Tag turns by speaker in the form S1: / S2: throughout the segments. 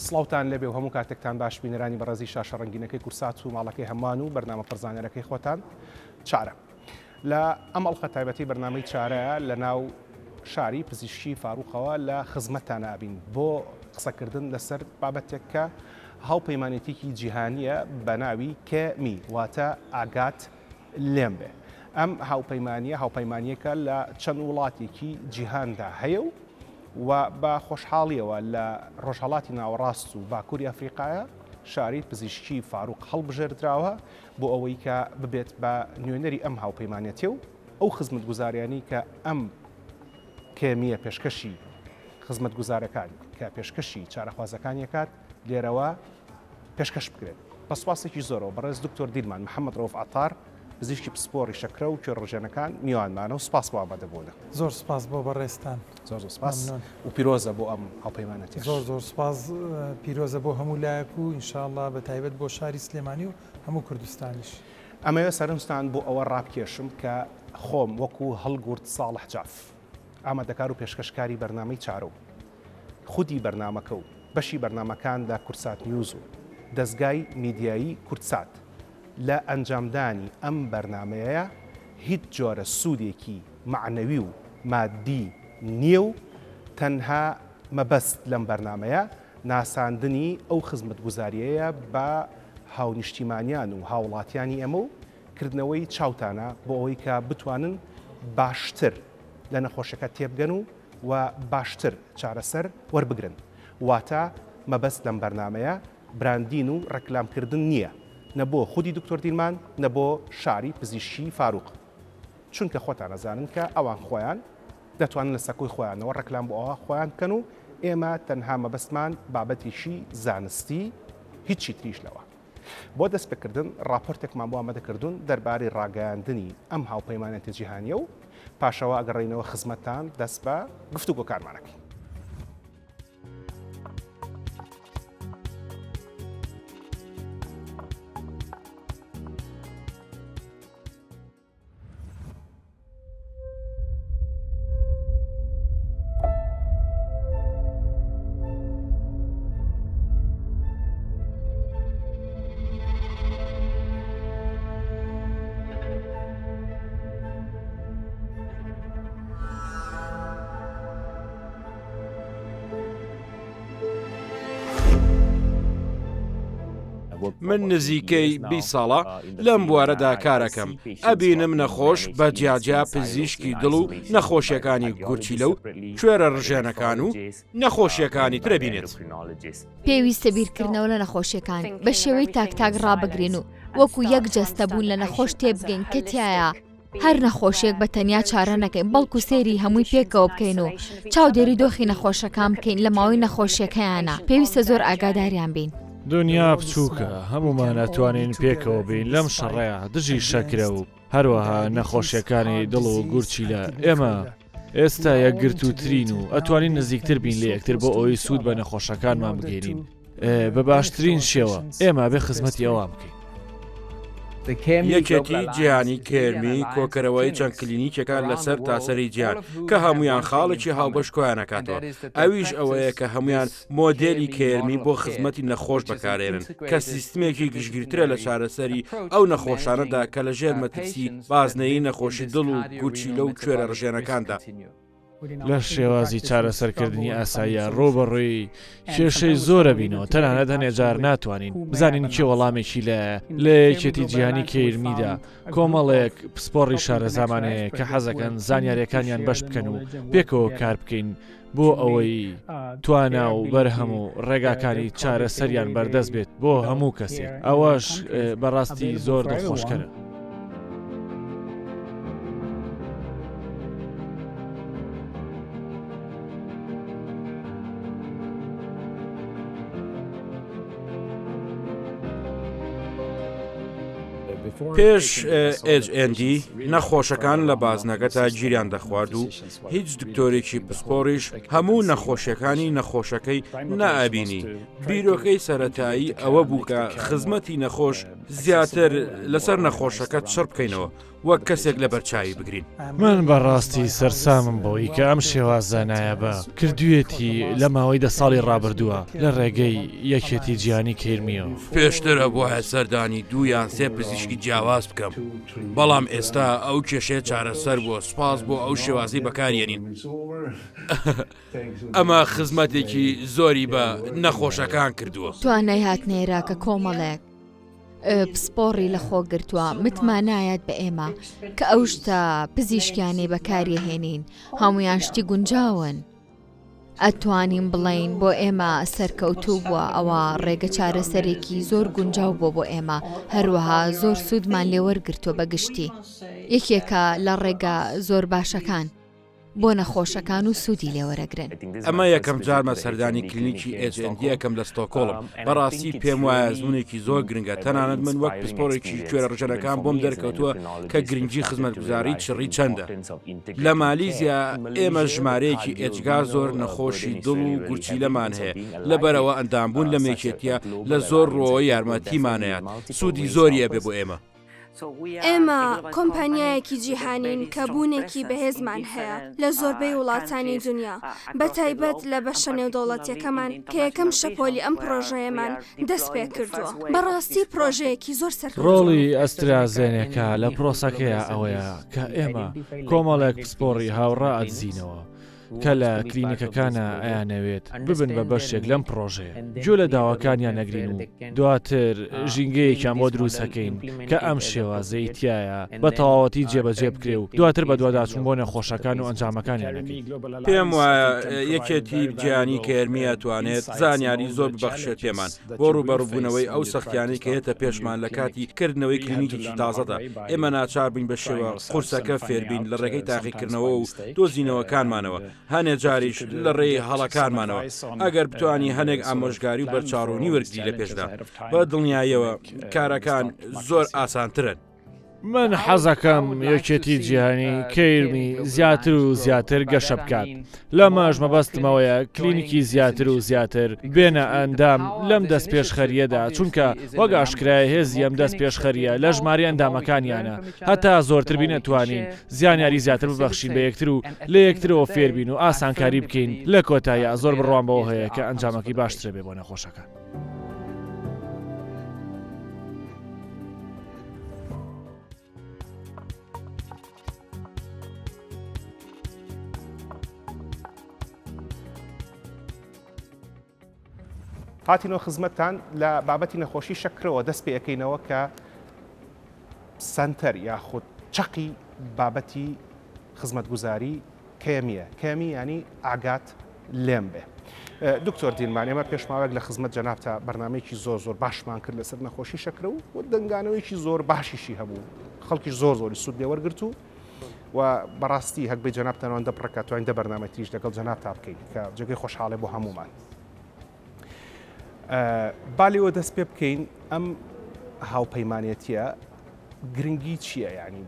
S1: سڵاوتان لێبێ و هەموو کاتێکتان باش بینەرانی بەڕێزی شاشە ڕەنگینەکەی کورسات و ماڵەکەی هەمووان و بەرنامە پڕزانەرەکەی خۆتان چارە. لە ئەم ئەڵقە تایبەتی بەرنامەی چارەیە لە ناو شاری پزیشکی فاروقەوە لە خزمەتتان ئەبین بۆ قسەکردن لەسەر بابەتێک کە هاوپەیمانێتیکی جیهانیە بە ناوی کێمی واتە ئاگات لێم بێ. ئەم هاوپەیمانیە هاوپەیمانیەکە لە چەند وڵاتێکی جیهاندا هەیە و و بە خۆشحاڵیەوە لە ڕۆژهەڵاتی ناوەڕاست و باکووری ئەفریقایە شاری پزیشکی فاروق هەڵبژێردراوە بۆ ئەوەی کە ببێت بە نوێنەری ئەم هاوپەیمانەتێ و ئەو خزمەتگوزاریانی کە ئەم کێمیە پێشکەشی خزمەتگوزارەکان کە پێشکەشی چارەخوازەکانی ئەکات لێرەوە پێشکەش بکرێت. بە سوپاسێکی زۆرەوە بەڕێز دکتۆر دیلمان محەمەد ڕەوف عەتار پزیشکی پسپۆڕی شەکرە و کوێرڕژێنەکان میوانمانە و سوپاس بۆ ئامادەبوونە.
S2: زۆر سوپاس بۆ بەڕێزتان.
S1: زۆر زۆر سوپاس و پیرۆزە بۆ ئەم هاوپەیمانەتیەش.
S2: زۆر زۆر سوپاس پیرۆزە بۆ هەموو لایەک و ان شاء اللە بە تایبەت بۆ شاری سلێمانی و هەموو کوردستانیش.
S1: ئەمەوێ سەرنجتان بۆ ئەوە ڕابکێشم کە خۆم وەکو هەڵگورد ساڵح جاف ئامادەکار و پێشکەشکاری بەرنامەی چارە و خودی بەرنامەکە و بەشی بەرنامەکان لە کوردسات نیوز و دەزگای میدیایی کوردسات لە ئەنجامدانی ئەم بەرنامەیە هیچ جۆرە سوودێکی مەعنەوی و مادی نییە و تەنها مەبەست لەم بەرنامەیە ناساندنی ئەو خزمەتگوزارییەیە بە هاونیشتیمانیان و هاوڵاتیانی ئێمە و کردنەوەی چاوتانە بۆ ئەوەی کە بتوانن باشتر لە نەخۆشیەکە تێبگەن و و باشتر چارەسەر وەربگرن. واتە مەبەست لەم بەرنامەیە براندین و ڕێکلامکردن نییە نە بۆ خودی دکتۆر دیلمان نە بۆ شاری پزیشکی فاروق چونکە خۆتان ئەزانن کە ئەوان خۆیان دەتوانن لە سەکۆی خۆیانەوە ڕێکلام بۆ ئەوە خۆیان بکەن و ئێمە تەنها مەبەستمان بابەتێکی زانستی هیچی تریش لەوە. بۆ دەستپێکردن ڕاپۆرتێکمان بۆ ئامادە کردوون دەربارەی ڕاگەیاندنی ئەم هاوپەیمانێتیە جیهانیە و پاشەوە ئەگەڕێینەوە خزمەتتان دەست بە گفتوگۆکانمان ئەکەین.
S3: من نزیکەی 20 ساڵە لەم بوارەدا کارەکەم، ئەبینم نەخۆش بە جیاجیا پزیشکی دڵ و نەخۆشیەکانی گورچیلە و کوێرە ڕژێنەکان و نەخۆشیەکانی تر ئەبینێت.
S4: پێویستە بیرکردنەوە لە نەخۆشیەکان بە شێوەی تاک تاک ڕابگرین و وەکو یەک جەستە بوون لە نەخۆش تێبگەین کە تیایا هەر نەخۆشیەک بە تەنیا چارە نەکەین بەڵکو سەیری هەمووی پێکەوە بکەین و چاودێری دۆخی نەخۆشەکان بکەین لە ماوەی نەخۆشیەکەیانە پێویستە زۆر ئاگاداریان بین.
S5: دونیا بچووکە، هەموومان ئەتوانین پێکەوە بین لەم شەڕەیا دژی شەکرە و هەروەها نەخۆشیەکانی دڵ و گورچیلە، ئێمە ئێستا یەکگرتووترین و ئەتوانین نزیکتر بین لە یەکتر بۆ ئەوەی سوود بە نەخۆشەکانمان بگەینین. بە باشترین شێوە ئێمە ئەبێ خزمەتی ئەوان بکەین.
S3: یەکێتی جیهانی کێرمی کۆکەرەوەی چەند کلینیکێکە لەسەر تاسەری جیهان کە هەمویان خاڵێکی هاوبەش کۆیانەکاتەوە ئەویش ئەوەیە کە هەمویان مۆدێلی کێرمی بۆ خزمەتی نەخۆش بەکارێنن کە سیستمێکی گشتگیرترە لە چارەسەری ئەو نەخۆشانەدا کە لە ژێر مەترسی بازنەیی نەخۆشی دڵ و گورچیلە و کوێرە ڕژێنەکاندا.
S5: لە شێوازی چارەسەرکردنی ئاساییە ڕووبەڕووی کێشەی زۆرە بینەوە تەنانەت هەنێ جار ناتوانین بزانین کێ وەڵامێکی لە لە یەکێتی جیهانی کەیرمیدا کۆمەڵێک پسپۆڕی شارەزامان هەیە کە حەزەکەن زانیاریەکانیان بەش بکەن و پێکەوە کار بکەین بۆ ئەوەی توانا و بەرهەم و ڕێگاکانی چارەسەریان بەردەست بێت بۆ هەموو کەسێک ئەوەش بەڕاستی زۆر دڵخۆشکەرە.
S3: پێش HND نەخۆشەکان لە بازنەکەتا گیریان دەخوارد و هیچ دکتۆرێکی پسپۆڕیش هەموو نەخۆشیەکانی نەخۆشەکەی نائەبینی، بیرۆکەی سەرەتایی ئەوە بوو کە خزمەتی نەخۆش زیاتر لەسەر نەخۆشەکە چڕ بکەینەوە. وەک کەسێک لەبەر چاوی بگرین.
S5: من بەڕاستی سەرسامم بەوەی کە ئەم شێوازە نایابە کردوویەتی لە ماوەی دە ساڵی ڕابردووە لە ڕێگەی یەکێتی جیهانی کەیرمیەوە.
S3: پێشتر ئەبوایە سەردانی دوو یان سێ پزیشکی جیاواز بکەم، بەڵام ئێستا ئەو کێشەیە چارەسەر بووە، سوپاس بۆ ئەو شێوازەی بەکاریێنین. ئەمە خزمەتێکی زۆری بە نەخۆشەکان کردووە.
S4: توانای هاتنە ئێراکە کۆمەڵێک پسپۆڕی لەخۆ گرتووە، متمانایەت بە ئێمە کە ئەو شتە پزیشکیانەی بەکاریهێنین هەموویان شتی گونجاون. ئەتوانین بڵێین بۆ ئێمە سەرکەوتوو بووە، ئەوە ڕێگە چارەسەرێکی زۆر گونجاو بووە بۆ ئێمە، هەروەها زۆر سوودمان لێ وەرگرتووە بە گشتی یەکێکە لە ڕێگە زۆر باشەکان. بۆ نەخۆشەکان و سوودی لێوەرەگرن.
S3: ئەمە یەکەم جارمە سەردانی کلینیکی HND ئەکەم لە ستۆکۆڵم، بەڕاستی پێم وایە ئەزموونێکی زۆر گرنگە، تەنانەت من وەک پسپۆڕێکی کوێرە ڕژێنەکان بۆم دەرکەوتووە کە گرنگی خزمەتگوزاری چڕی چەندە. لە مالیزیا ئێمە ژمارەیەکی ئێجگار زۆر نەخۆشی دڵ و گورچیلەمان هەیە، لەبەرئەوە ئەندامبوون لەم یەکێتییە لە زۆر ڕووەوە یارمەتیمانەیات، سوودی زۆری ئەبێ بۆ ئێمە.
S6: ئێمە کۆمپانیایەکی جیهانین کە بوونێکی بەهێزمان هەیە لە زۆربەی وڵاتانی دونیا، بەتایبەت لە بەشە نێودەوڵەتیەکەمان کە یەکەم شەپۆلی ئەم پڕۆژەیەمان دەستپێکردووە. بەڕاستی پڕۆژەیەکی زۆر سەرکەوتووە.
S5: ڕۆڵی ئەسترازێنێکا لە پرۆسەکەیا ئەوەیە کە ئێمە کۆمەڵێک پسپۆڕی هاوڕا ئەدزینەوە، کە لە کلینیکەکانا ئەیانەوێت ببن بە بەشێک لەم پڕۆژەیە، گوێ لە داواکانیان ئەگرین و دواتر ژینگەیەکیان بۆ دروست ئەکەین کە ئەم شێوازەی تیایا بە تەواوەتی جێبەجێ بکرێ و دواتر بەدواداچوون بۆ نەخۆشەکان و ئەنجامەکانیان ئەکەین.
S3: پێم وایە یەکێتی جیهانی کێرمی ئەتوانێت زانیاری زۆر ببەخشێت پێمان بۆ ڕووبەڕووبوونەوەی ئەو سەختیانەی کە یەتە پێشمان لە کاتی کردنەوەی کلینیکێکی تازەدا، ئێمە ناچار بووین بە شێوە قورسەکە فێربین لە ڕێگەی تاقیکردنەوە و دۆزینەوەکانمانەوە، هەنێ جاریش لە ڕێی هەڵەکانمانەوە، ئەگەر بتوانی هەنێک ئامۆژگاری و بەرچاوڕوونی وەرگری لە پێشدا، بە دڵنیاییەوە کارەکان زۆر ئاسانترن.
S5: من حەزەکەم یەکێتی جیهانی کەیرمی زیاتر و زیاتر گەشە بکات، لەمەش مەبەستم ئەوەیە کلینیکی زیاتر و زیاتر بێنە ئەندام لەم دەستپێشخەرییەدا، چونکە وەک ئاشکرایە هێزی ئەم دەستپێشخەرییە لە ژمارەی ئەندامەکانیانە، هەتا زۆرتر بین ئەتوانین زیانیاری زیاتر ببەخشین بە یەکتر و لە یەکترەوە فێربین و ئاسانکاری بکەین، لە کۆتاییا زۆر بڕوام بەوە هەیە کە ئەنجامەکەی باشترەبێ بۆ نەخۆشەکان.
S1: هاتینەوە خزمەتتان لە بابەتی نەخۆشی شەکرەوە دەست پێ ئەەکەینەوە کە سەنتەر یاخود چەقی بابەتی خزمەتگوزاری کەمیە کەمی ینی ئاگات لێم بێ. دکتۆر دینمان ئێمە پێش ماوەیەک لە خزمەت جەنابتا بەرنمەیەکی زۆر زۆر باشمان کرد لەسەر نەخۆشی شەکرە و دەنگانەوەیکی زۆر باشیشی هەبوو خەڵکیش زۆر زۆری سوود لێوەرگرت و و بەڕاستی هەک بێ جەنابتان ئەوەندە پڕکە توانین دە بەرنامەی تریش لەگەڵ جەنابتا بکەین کە جێگەی خۆشحاڵێ بۆ هەمومان. با لێوە دەست پێ بکەین ئەم هاوپەیمانێتیە گرنگی چییە ینی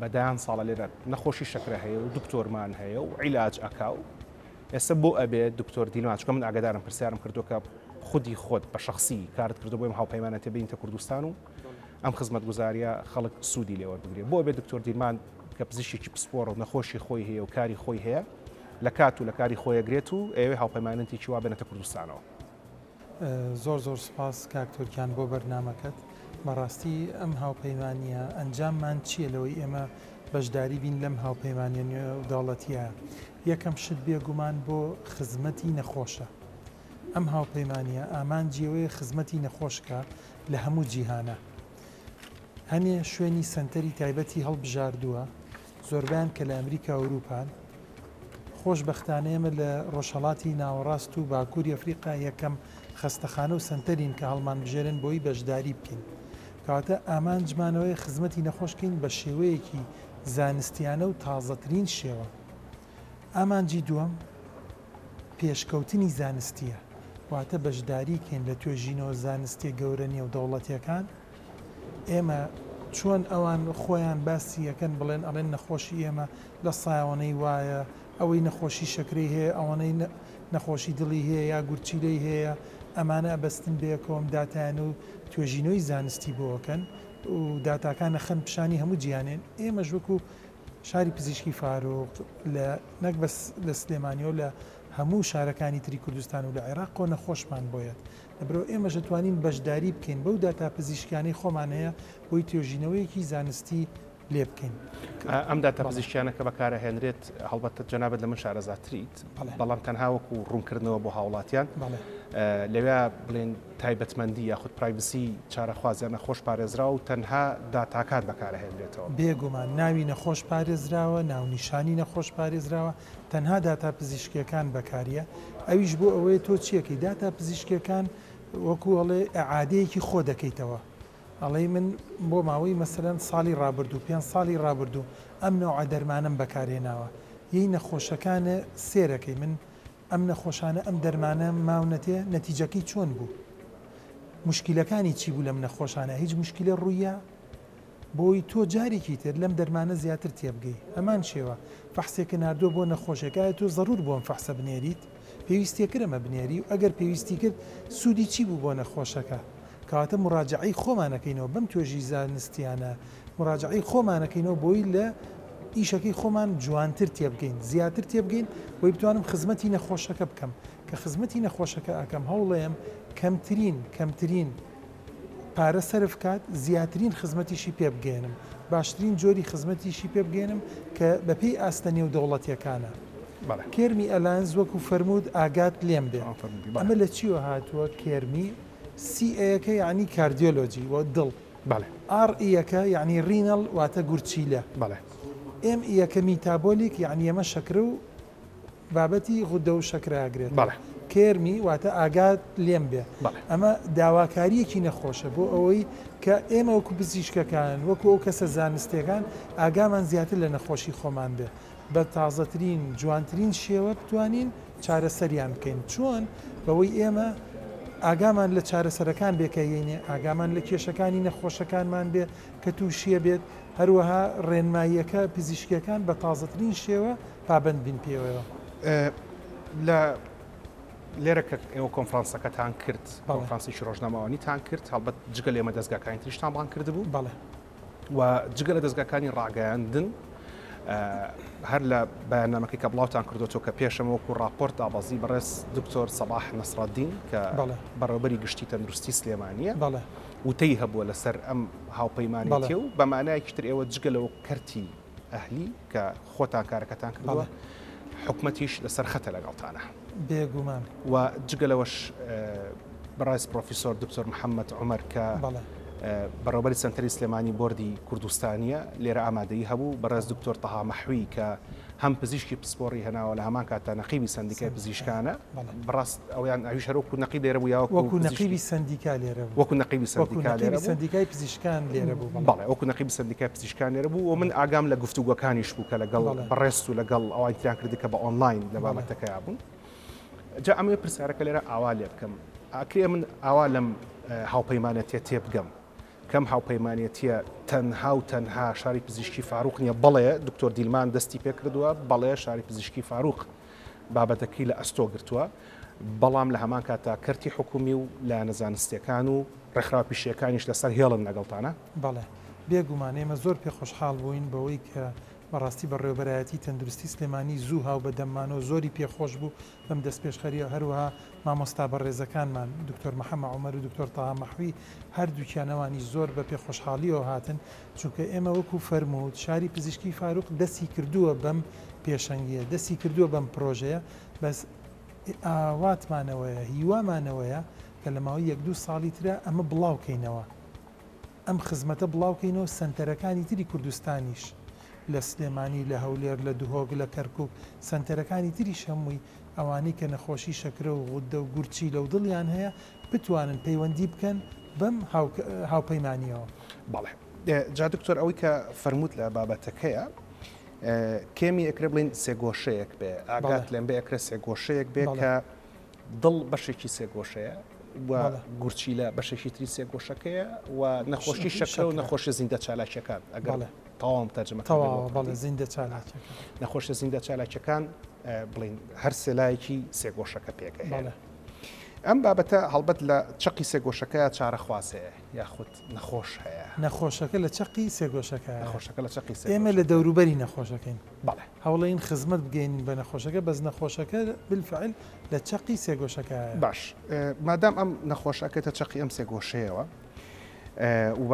S1: بەدایان ساڵە لێرە نەخۆشی شەکرە هەیە و دکتۆرمان هەیە و عیلاج ئەکا و ئێستا بۆ ئەبێ دکتۆر دیلمان چکە من ئاگدارم پرسیارم کردو کە خودی خۆت بە شخصی کارت کردو بۆیم هاوپەیمانەتێ بینتە کوردستان و ئەم خزمەتگوزاریە خەڵک سوودی لێوەربگرێ بۆ ئەبێ دکتۆر دیلمان کە پزیشکێکی پسپۆڕە و نەخۆشی خۆی هەیە و کاری خۆی هەیە لە کات و لە کاری خۆی ئەگرێت و ئەیەوێ هاوپەیمانەتێکی وا بێنێتە کوردستانەوە.
S2: زۆر زۆر سوپاس کاک تورکان بۆ بەرنامەکەت. بەڕاستی ئەم هاوپەیمانییە ئەنجاممان چییە لەوەی ئێمە بەشداری بین لەم هاوپەیمانییە نێودەوڵەتییە؟ یەکەم شت بێگومان بۆ خزمەتی نەخۆشە. ئەم هاوپەیمانییە ئامانجی ئەوەیە خزمەتی نەخۆش کا لە هەموو جیهانا. هەنێ شوێنی سەنتەری تایبەتی هەڵبژاردووە، زۆربەیان کە لە ئەمریکا و ئەوروپان. خۆشبەختانە ئێمە لە ڕۆژهەڵاتی ناوەڕاست و باکووری ئەفریقا یەکەم خەستەخانە و سەنتەرین کە هەڵمانبژێرن بۆی بەشداری بکەین. کەواتە ئامانجمان ئەوەیە خزمەتی نەخۆش بکەین بە شێوەیەکی زانستیانە و تازەترین شێوە. ئامانجی دووەم پێشکەوتنی زانستییە، واتە بەشداری کەین لە توێژینەوە زانستییە گەورە نێودەوڵەتییەکان، ئێمە چۆن ئەوان خۆیان باسی ئەکەن بڵێن ئەڵێن نەخۆشی ئێمە لە سایەوەنەی وایە، ئەوەی نەخۆشی شەکرەی هەیە ئەوەنەی نەخۆشی دڵی هەیە یا گورچیلەی هەیە، ئەمانە ئەبەستن بەیەکەوە ئەم داتایانە و توێژینەوەی زانستی بۆ ئەکەن. و داتاکان ئەخەن پیشانی هەموو جیهانێن، ئێمەش وەکو شاری پزیشکی فاروق لە نەک بەس لە سلێمانی و لە هەموو شارەکانی تری کوردستان و لە عێراق نەخۆشمان بۆیەت لەبەرئەوە ئێمەش ئەتوانین بەشداری بکەین بەو داتا پزیشکیانەی خۆمان هەیە بۆی توێژینەوەیەکی زانستی لێ بکەین.
S1: ئەم داتا پزیشکیانە کە بەکارئەهێنرێت هەڵبەتە جەنابت لە من شارەزاتریت بەڵام تەنها وەکو ڕوونکردنەوە بۆ هاوڵاتیان لەوێ بڵێن تایبەتمەندی یاخود privacy چارەخواز یان نەخۆش پارێزراو و تەنها داتاکان بەکارئەهێنرێتەوە.
S2: بێگومان ناوی نەخۆش پارێزراوە، ناونیشانی نەخۆش پارێزراوە، تەنها داتا پزیشکیەکان بەکاریە ئەویش بۆ ئەوەیە تۆ چیەکەی داتا پزیشکیەکان وەکو ئەڵێ ئعادەیەکی خۆ دەکەیتەوە ئەڵێی من بۆ ماوەی مەسەلەن ساڵی ڕابردوو پێنج ساڵی ڕابردوو ئەم نەوعە دەرمانەم بەکارهێناوە یەی نەخۆشەکانە سێرەکەی من ئەم نەخۆشانە ئەم دەرمانە ماونەتێ نەتیجەکەی چۆن بوو موشکیلەکانی چی بوو لەم نەخۆشانە هیچ موشکیلە ڕوویە بۆی تۆ جارێکی تر لەم دەرمانە زیاتر تێبگەی هەمان شێوە فەحسێکە ناردووە بۆ نەخۆشێک ئایا تۆ زەرور بۆ ئەم فەحسە بنێریت پێویستیەکرد ئەمە بنێری و ئەگەر پێویستی کرد سوودی چی بوو بۆ نەخۆشەکە کەواتە موراجەعەی خۆمان ئەکەینەوە بەم توێژی زانستیانە موراجەعەی خۆمان ئەکەینەوە بۆی لە ئیشەکەی خۆمان جوانتر تێبگەین زیاتر تێبگەین بۆی بتوانم خزمەتی نەخۆشەکە بکەم کە خزمەتی نەخۆشەکە ئەکەم هەوڵەیەم کەمترین کەمترین پارە سەرف کات زیاترین خزمەتیشی پێ بگەیەنم باشترین جۆری خزمەتیشی پێ بگەیەنم کە بەپێی ئاستە نێودەوڵەتیەکانە. Care Me Alliance وەکو فەرمووت ئاگات لێم بێ ئەمە لە چیوە هاتووە Care Me C ەکە یعنی cardiology و دڵ
S1: بەڵێ.
S2: R ەکە یعنی renal واتە گورچیلە
S1: بەڵێ.
S2: M ەکە metabolic یعنی ئەمە شەکرە و بابەتی غودە و شەکرە ئەگرێتەوە.
S1: بەڵێ.
S2: Care Me واتە ئاگات لێم بێ.
S1: بەڵێ.
S2: ئەمە داواکارییەکی نەخۆشە بۆ ئەوەی کە ئێمە وەکو پزیشکەکان، وەکو ئەو کەسە زانستییەکان ئاگامان زیاتر لە نەخۆشی خۆمان بێ. بە تازەترین، جوانترین شێوە بتوانین چارەسەریان بکەین. چۆن؟ بەوەی ئێمە ئاگامان لە چارەسەرەکان بێ کە یەینێ، ئاگامان لە کێشەکانی نەخۆشەکانمان بێ کە تووشیە بێت، هەروەها ڕێنماییەکە پزیشکییەکان بە تازەترین شێوە پابەند بین پێوەوە.
S1: لە لێرە کە ئێوە کۆنفرانسەکەتان کرد، کۆنفرانسێکی ڕۆژنامەوانیتان کرد، هەڵبەت جگە لە ئێمە دەزگاکانی تریشتان بانگ کردبوو.
S2: بەڵێ.
S1: و جگە لە دەزگاکانی ڕاگەیاندن هەر لە بەیاننامەکەی کە بڵاوتان کردوەوە کە پێشەمە وەکو ڕاپۆرت دابەزی بەڕێز دکتۆر سەباح نەسڕەدین کە بەڕێوەبەری گشتی تەندروستی سلێمانیە وتەی هەبووە لەسەر ئەم هاوپەیمانێتی و بە مانایەکی تر ئێوە جگە لەوە کەرتی ئەهلی کە خۆتان کارەکەتان کردووە حکومەتیش لەسەر خەتە لەگەڵتانە.
S2: بێگومان.
S1: و جگە لەوەش بەڕێز پرۆفیسۆر دکتۆر محەممەد عومەر کە بەڕێوەبەری سەنتەری سلێمانی بۆردی کوردستانیە لێرە ئامادەیی هەبوو، بەڕێز دکتۆر تەها مەحوی کە هەم پزیشکی پسپۆڕی هێناوە لە هەمان کاتدا نەقیبی سەندیکای پزیشکانە، بەڕاست ئەویان ئەویش هەر وەکو نەقیب لێرە بوو یا
S2: وەکو نەقیبی سەندیکا لێرە بوو؟
S1: وەکو نەقیبی سەندیکا لێرە بوو.
S2: سەندیکای پزیشکان لێرە بوو.
S1: بەڵێ وەکو نەقیبی سەندیکای پزیشکان لێرە بوو و من ئاگام لە گفتوگۆکانیش بوو کە لەگەڵ بەڕێزت و لەگەڵ ئەوانی تریان کردی کە بە ئۆنلاین لە بابەتەکەیا بوون. جا ئەمەوێ پرسیارەکە لێرە ئاوا لێ بکەم ئەکرێ من ئاوا لەم هاوپەیمانەتیە تێبگەم کەم هاوپەیمانێتیە تەنها و تەنها شاری پزیشکی فاروق نییە بەڵێ دکتۆر دیلمان دەستی پێکردووە بەڵێ شاری پزیشکی فاروق بابەتەکەی لە ئەستۆ گرتووە بەڵام لە هەمان کاتا کەرتی حکومی و لایەنە زانستیەکان و ڕێکخراوە پیشەیەکانیش لەسەر هێڵن لەگەڵتانە؟
S2: بەڵێ بێگومان ئێمە زۆر پێخۆشحاڵ بووین بەوەی کە بەڕاستی بەڕێوەبەرایەتی تەندروستی سلێمانی زوو هاو بە دەممانەوە زۆری پێخۆش بوو بەم دەستپێشخەرییە هەروەها مامۆستا بەڕێزەکانمان دکتۆر محەمە عومەر و دکتۆر تەها مەحوی هەردووکیان ئەوانیش زۆر بە پێخۆشحاڵییەوە هاتن چونکە ئێمە وەکو فەرمووت شاری پزیشکی فاروق دەستی کردووە بەم پێشەنگییە دەستی کردووە بەم پرۆژەیە بەس ئاواتمان ئەوەیە هیوامان ئەوەیە کە لە ماوەی یەک دوو ساڵی ترا ئەمە بڵاو کەینەوە ئەم خزمەتە بڵاو کەینەوە سەنتەرەکانی تری کوردستانیش لە سلێمانی لە هەولێر لە دهۆک لە کەرکوک سەنتەرەکانی تریش هەمووی ئەوانەی کە نەخۆشی شەکرە و غوددە و گورچیلە و دڵیان هەیە بتوانن پەیوەندی بکەن بەم هاوپەیمانییەوە.
S1: بەڵێ جا دکتۆر ئەوەی کە فەرمووت لە بابەتەکەیە کێمی ئەکرێ بڵین سێگۆشەیەک بێ ئاگات لێم بێ ئەکرێ سێگۆشەیەک بێ کە دڵ بەشێکی سێگۆشەیە و گورچیلە بەشێکی تری سێگۆشەکەیە و نەخۆشی شەکرە و نەخۆشی زیندە چالاکیەکان ئەگەر تەواوم تەرجمە
S2: تەواوە بەڵێ زیندە چالاکیەکان
S1: نەخۆشی زیندە چالاکیەکان بڵین هەر سێلایەکی سێگۆشەکە پێکەهێنێ. ئەم بابەتە هەڵبەت لە چەقی سێگۆشەکەیا چارەخواز هەیە یاخود نەخۆش هەیە.
S2: نەخۆشەکە لە چەقی سێگۆشەکەیە.
S1: نەخۆشەکە لە چەقی سێگۆشەکەیە.
S2: ئێمە لە دەوروبەری نەخۆشەکەین.
S1: بەڵێ.
S2: هەوڵەین خزمەت بگەیەنین بە نەخۆشەکە، بەس نەخۆشەکە بالفعل لە چەقی سێگۆشەکەیە.
S1: باش مادام ئەم نەخۆشە ئەکەوێتە چەقی ئەم سێگۆشەیەوە و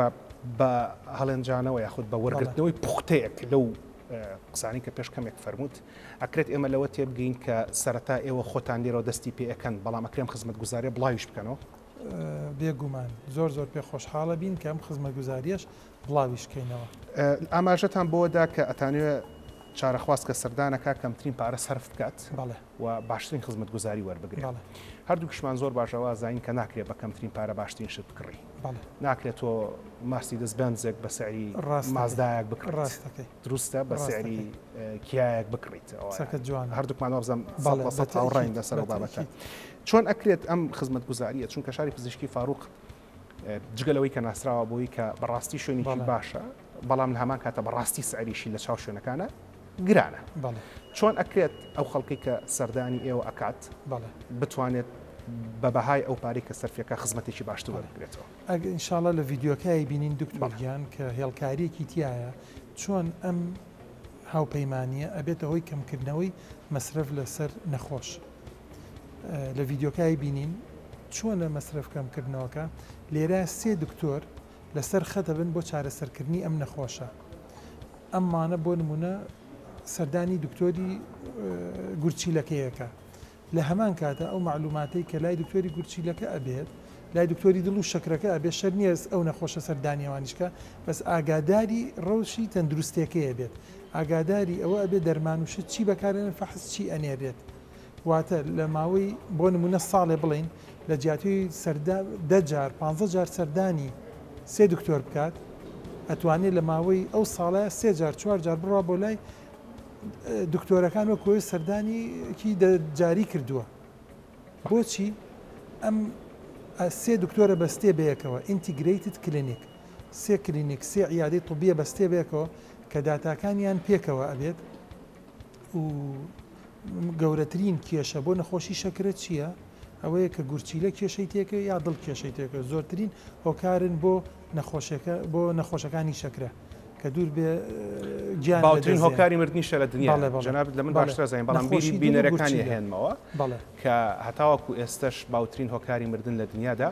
S1: بە هەڵێنجانەوە یاخود بە وەرگرتنەوەی پوختەیەک لەو قسانەی کە پێش کەمێک فەرمووت، ئەکرێت ئێمە لەوە تێبگەین کە سەرەتا ئێوە خۆتان لێرەوە دەستی پێ ئەکەن، بەڵام ئەکرێ ئەم خزمەتگوزاریە بڵاویش بکەنەوە؟
S2: بێگومان، زۆر زۆر پێ خۆشحاڵە بین کە ئەم خزمەتگوزاریەش بڵاویش کەینەوە.
S1: ئاماژەتان بەوە دا کە ئەتانەوێ چارەخواز کە سەردان ئەکا کەمترین پارە سەرف بکات و باشترین خزمەتگوزاری وەربگرێ. هەردووکیشمان زۆر باش ئەوە ئەزانین کە ناکرێ بە کەمترین پارە باشترین شت بکڕی. ناکرێت تۆ مارسیدس بێنزێک بە سعری مازدایەک بکڕیت. دروستە بە سعری کیایەک بکڕیت. هەردووکمان وابزانم 100% هاوڕاین لەسەر ئەو بابەتە. چۆن ئەکرێت ئەم خزمەتگوزارییە چونکە شاری پزیشکی فاروق جگە لەوەی کە ناسراوە بۆی کە بەڕاستی شوێنێکی باشە بەڵام لە هەمان کاتە بەڕاستی سعریشی لە چاو شوێنەکانە گرانە چۆن ئەکرێت ئەو خەڵکی کە سەردانی ئێوە ئەکات بتوانێت بە بەهای ئەو پارەی کە سەرفیەکە خزمەتێکی باشتر وەربگرێتەوە؟
S2: ئەگەر ئینشاڵا لە ڤیدیۆکای بینین دکتۆر گیان کە هێڵکاریەکی تیایە چۆن ئەم هاوپەیمانیە ئەبێتە هۆی کەمکردنەوەی مەسرەف لەسەر نەخۆش لە ڤیدیۆکای بینین چۆنە مەسرەف کەمکردنەوەکە لێرە سێ دکتۆر لەسەر خەتە بن بۆ چارەسەرکردنی ئەم نەخۆشە ئەمانە بۆ نمونە سەردانی دکتۆری گورچیلەکەیەکە لە هەمان کاتا ئەو مەعلوماتەی کە لای دکتۆری گورچیلەکە ئەبێت لای دکتۆری دڵ و شەکرەکە ئەبێت شەرت نییە ئەو نەخۆشە سەردانی ئەوانیش کا بەس ئاگاداری ڕەوشی تەندروستێکەی ئەبێت ئاگاداری ئەوە ئەبێت دەرمان و شت چی بەکارێنن فەحس چی ئەنێرێت واتە لە ماوەی بۆ نمونە ساڵێ بڵێین لە جیاتی سەردا دە جار پانزە جار سەردانی سێ دکتۆر بکات ئەتوانێت لە ماوەی ئەو ساڵە سێ جار چوار جار بڕوا بۆ لای دکتۆرەکان وەک ئەوەی سەردانیکی دە جاری کردووە بۆچی ئەم سێ دکتۆرە بەستێ بەیەکەوە integrated clinic سێ کلینیک سێ عیادەی طبیە بەستێ بەیەکەوە کە داتاکانیان پێکەوە ئەبێت و گەورەترین کێشە بۆ نەخۆشی شەکرە چییە؟ ئەوەیە کە گورچیلە کێشەی تێکە یا دڵ کێشەی تێکە زۆرترین هۆکارن بۆ نەخۆشەکە بۆ نەخۆشەکانی شەکرە کە دوور بێ گیان
S1: باوترین هۆکاری مردنیشە لە دنیا جەنابت لە من باشتر ئەزانی بەڵام بیری بینەرەکانی ئەهێنمەوە کە هەتاوەکو ئێستەش باوترین هۆکاری مردن لە دنیادا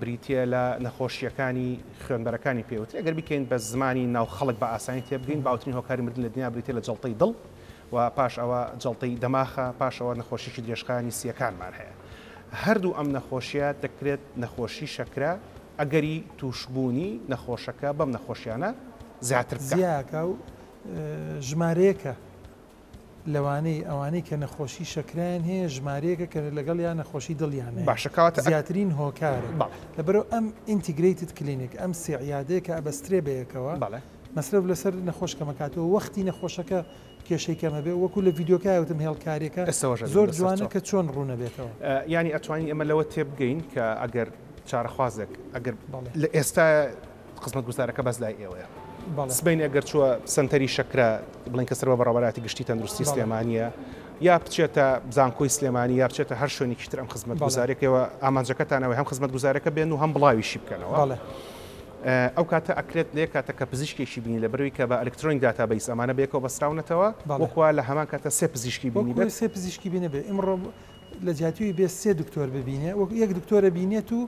S1: بریتییە لە نەخۆشییەکانی خوێنبەرەکانی پێوترێ گەر بیکەین بە زمانی ناو خەڵک بە ئاسانی تێبگەین باوترین هۆکاری مردن لە دنیا بریتییە لە جەڵتەی دڵ و پاش ئەوە جەڵتەی دەماخە پاش ئەوە نەخۆشیی درێژخایەنی سییەکانمان هەیە هەردوو ئەم نەخۆشیە دەکرێت نەخۆشی شەکرە ئەگەری تووشبوونی نەخۆشەکە بەم نەخۆشیانە زیاتر بکات.
S2: زیاکا و ژمارەیەکە لەوانەی ئەوانەی کە نەخۆشی شەکرەیان هەیە ژمارەیەکە کە لەگەڵیان نەخۆشی دڵیان هەیە
S1: باشە کەواتە
S2: زیاترین هۆکارە
S1: بەڵێ.
S2: لەبەرئەوە ئەم integrated clinic ئەم سێ عیادەیە کە ئەبەسترێ بەیەکەوە
S1: بەڵێ.
S2: مەسرەف لەسەر نەخۆش کەمەکاتەوە وەختی نەخۆشەکە کێشەی کەمەبێ وەکو لە ڤیدیۆکە وتم هێڵکاریەکە زۆر جوانە کە چۆن ڕوونەبێتەوە.
S1: یانی ئەتوانین ئێمە لەوە تێبگەین کە ئەگەر چارەخوازێک ئەگەر لە ئێستا خزمەتگوزارەکە بەس لای ئێوەیە سبەینێ ئەگەر چووە سەنتەری شەکرە بڵێن کە سەر بە بەڕێوەبەرایەتی گشتی تەندروستی سلێمانیە یا بچێتە زانکۆی سلێمانی یا بچێتە هەر شوێنێکی تر ئەم خزمەتگوزارێکەوە ئامانجەکەتان ئەوەیە هەم خزمەتگوزارەکە بێن و هەم بڵاویشی بکەنەوە. ئەو کاتە ئەکرێت لە یەک کاتە کە پزیشکێکی بینی لە بەرەوەی کە بە electronic database ئەمانە بەیەکەوە بەستراونەتەوە وەک وا لە هەمان کاتە سێ پزیشکی بینی بێت.
S2: سێ پزیشکی بینی بێت ئیمڕۆ لە جیاتیی بێ سێ دکتۆر ببینێ وەک یەک دکتۆرە بینێت و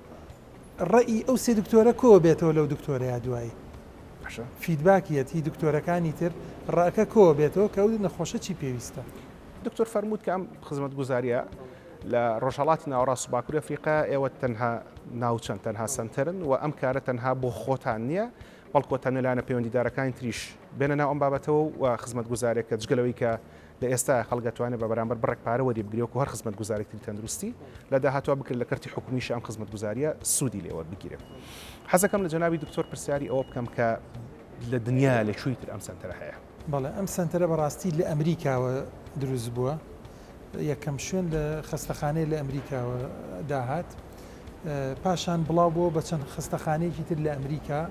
S2: ڕەئی ئەو سێ دکتۆرە کۆ بێتەوە لەو دکتۆرەیە دوایی feedback یەتی دکتۆرەکانی تر ڕەئەکە کۆ بێتەوە کە ئەو نەخۆشە چی پێویستە.
S1: دکتۆر فەرمووت کە ئەم خزمەتگوزارییە لە ڕۆژهەڵاتی ناوەڕاست و باکووری ئەفریقا ئێوە تەنها ناوچەن، تەنها سەنتەرن و ئەم کارە تەنها بۆ خۆتان نییە، بەڵکو تەنها لایەنە پەیوەندیدارەکانی تریش بێنە ناو ئەم بابەتەوە و خزمەتگوزارێکە جگە لەوەی کە لە ئێستا خەڵک دەتوانێت بە بەرامبەر بڕێک پارە وەری بگرێت وەکو هەر خزمەتگوزارێک تری تەندروستی لە داهاتووە بکرێت لە کەرتی حکومیش ئەم خزمەتگوزاریە سوودی لێ وەربگیرێت. حەزەکەم لە جەنابی دکتۆر پرسیاری ئەوە بکەم کە لە دنیا لە کوێی تر ئەم سەنتەرە هەیە؟
S2: بەڵێ ئەم سەنتەرە بەڕاستی لە ئەمریکاوە دروست بووە. یەکەم شوێن لە خەستەخانەیە لە ئەمریکاوە داهات پاشان بڵاو بۆ بە چەند خەستەخانەیەکی تر لە ئەمریکا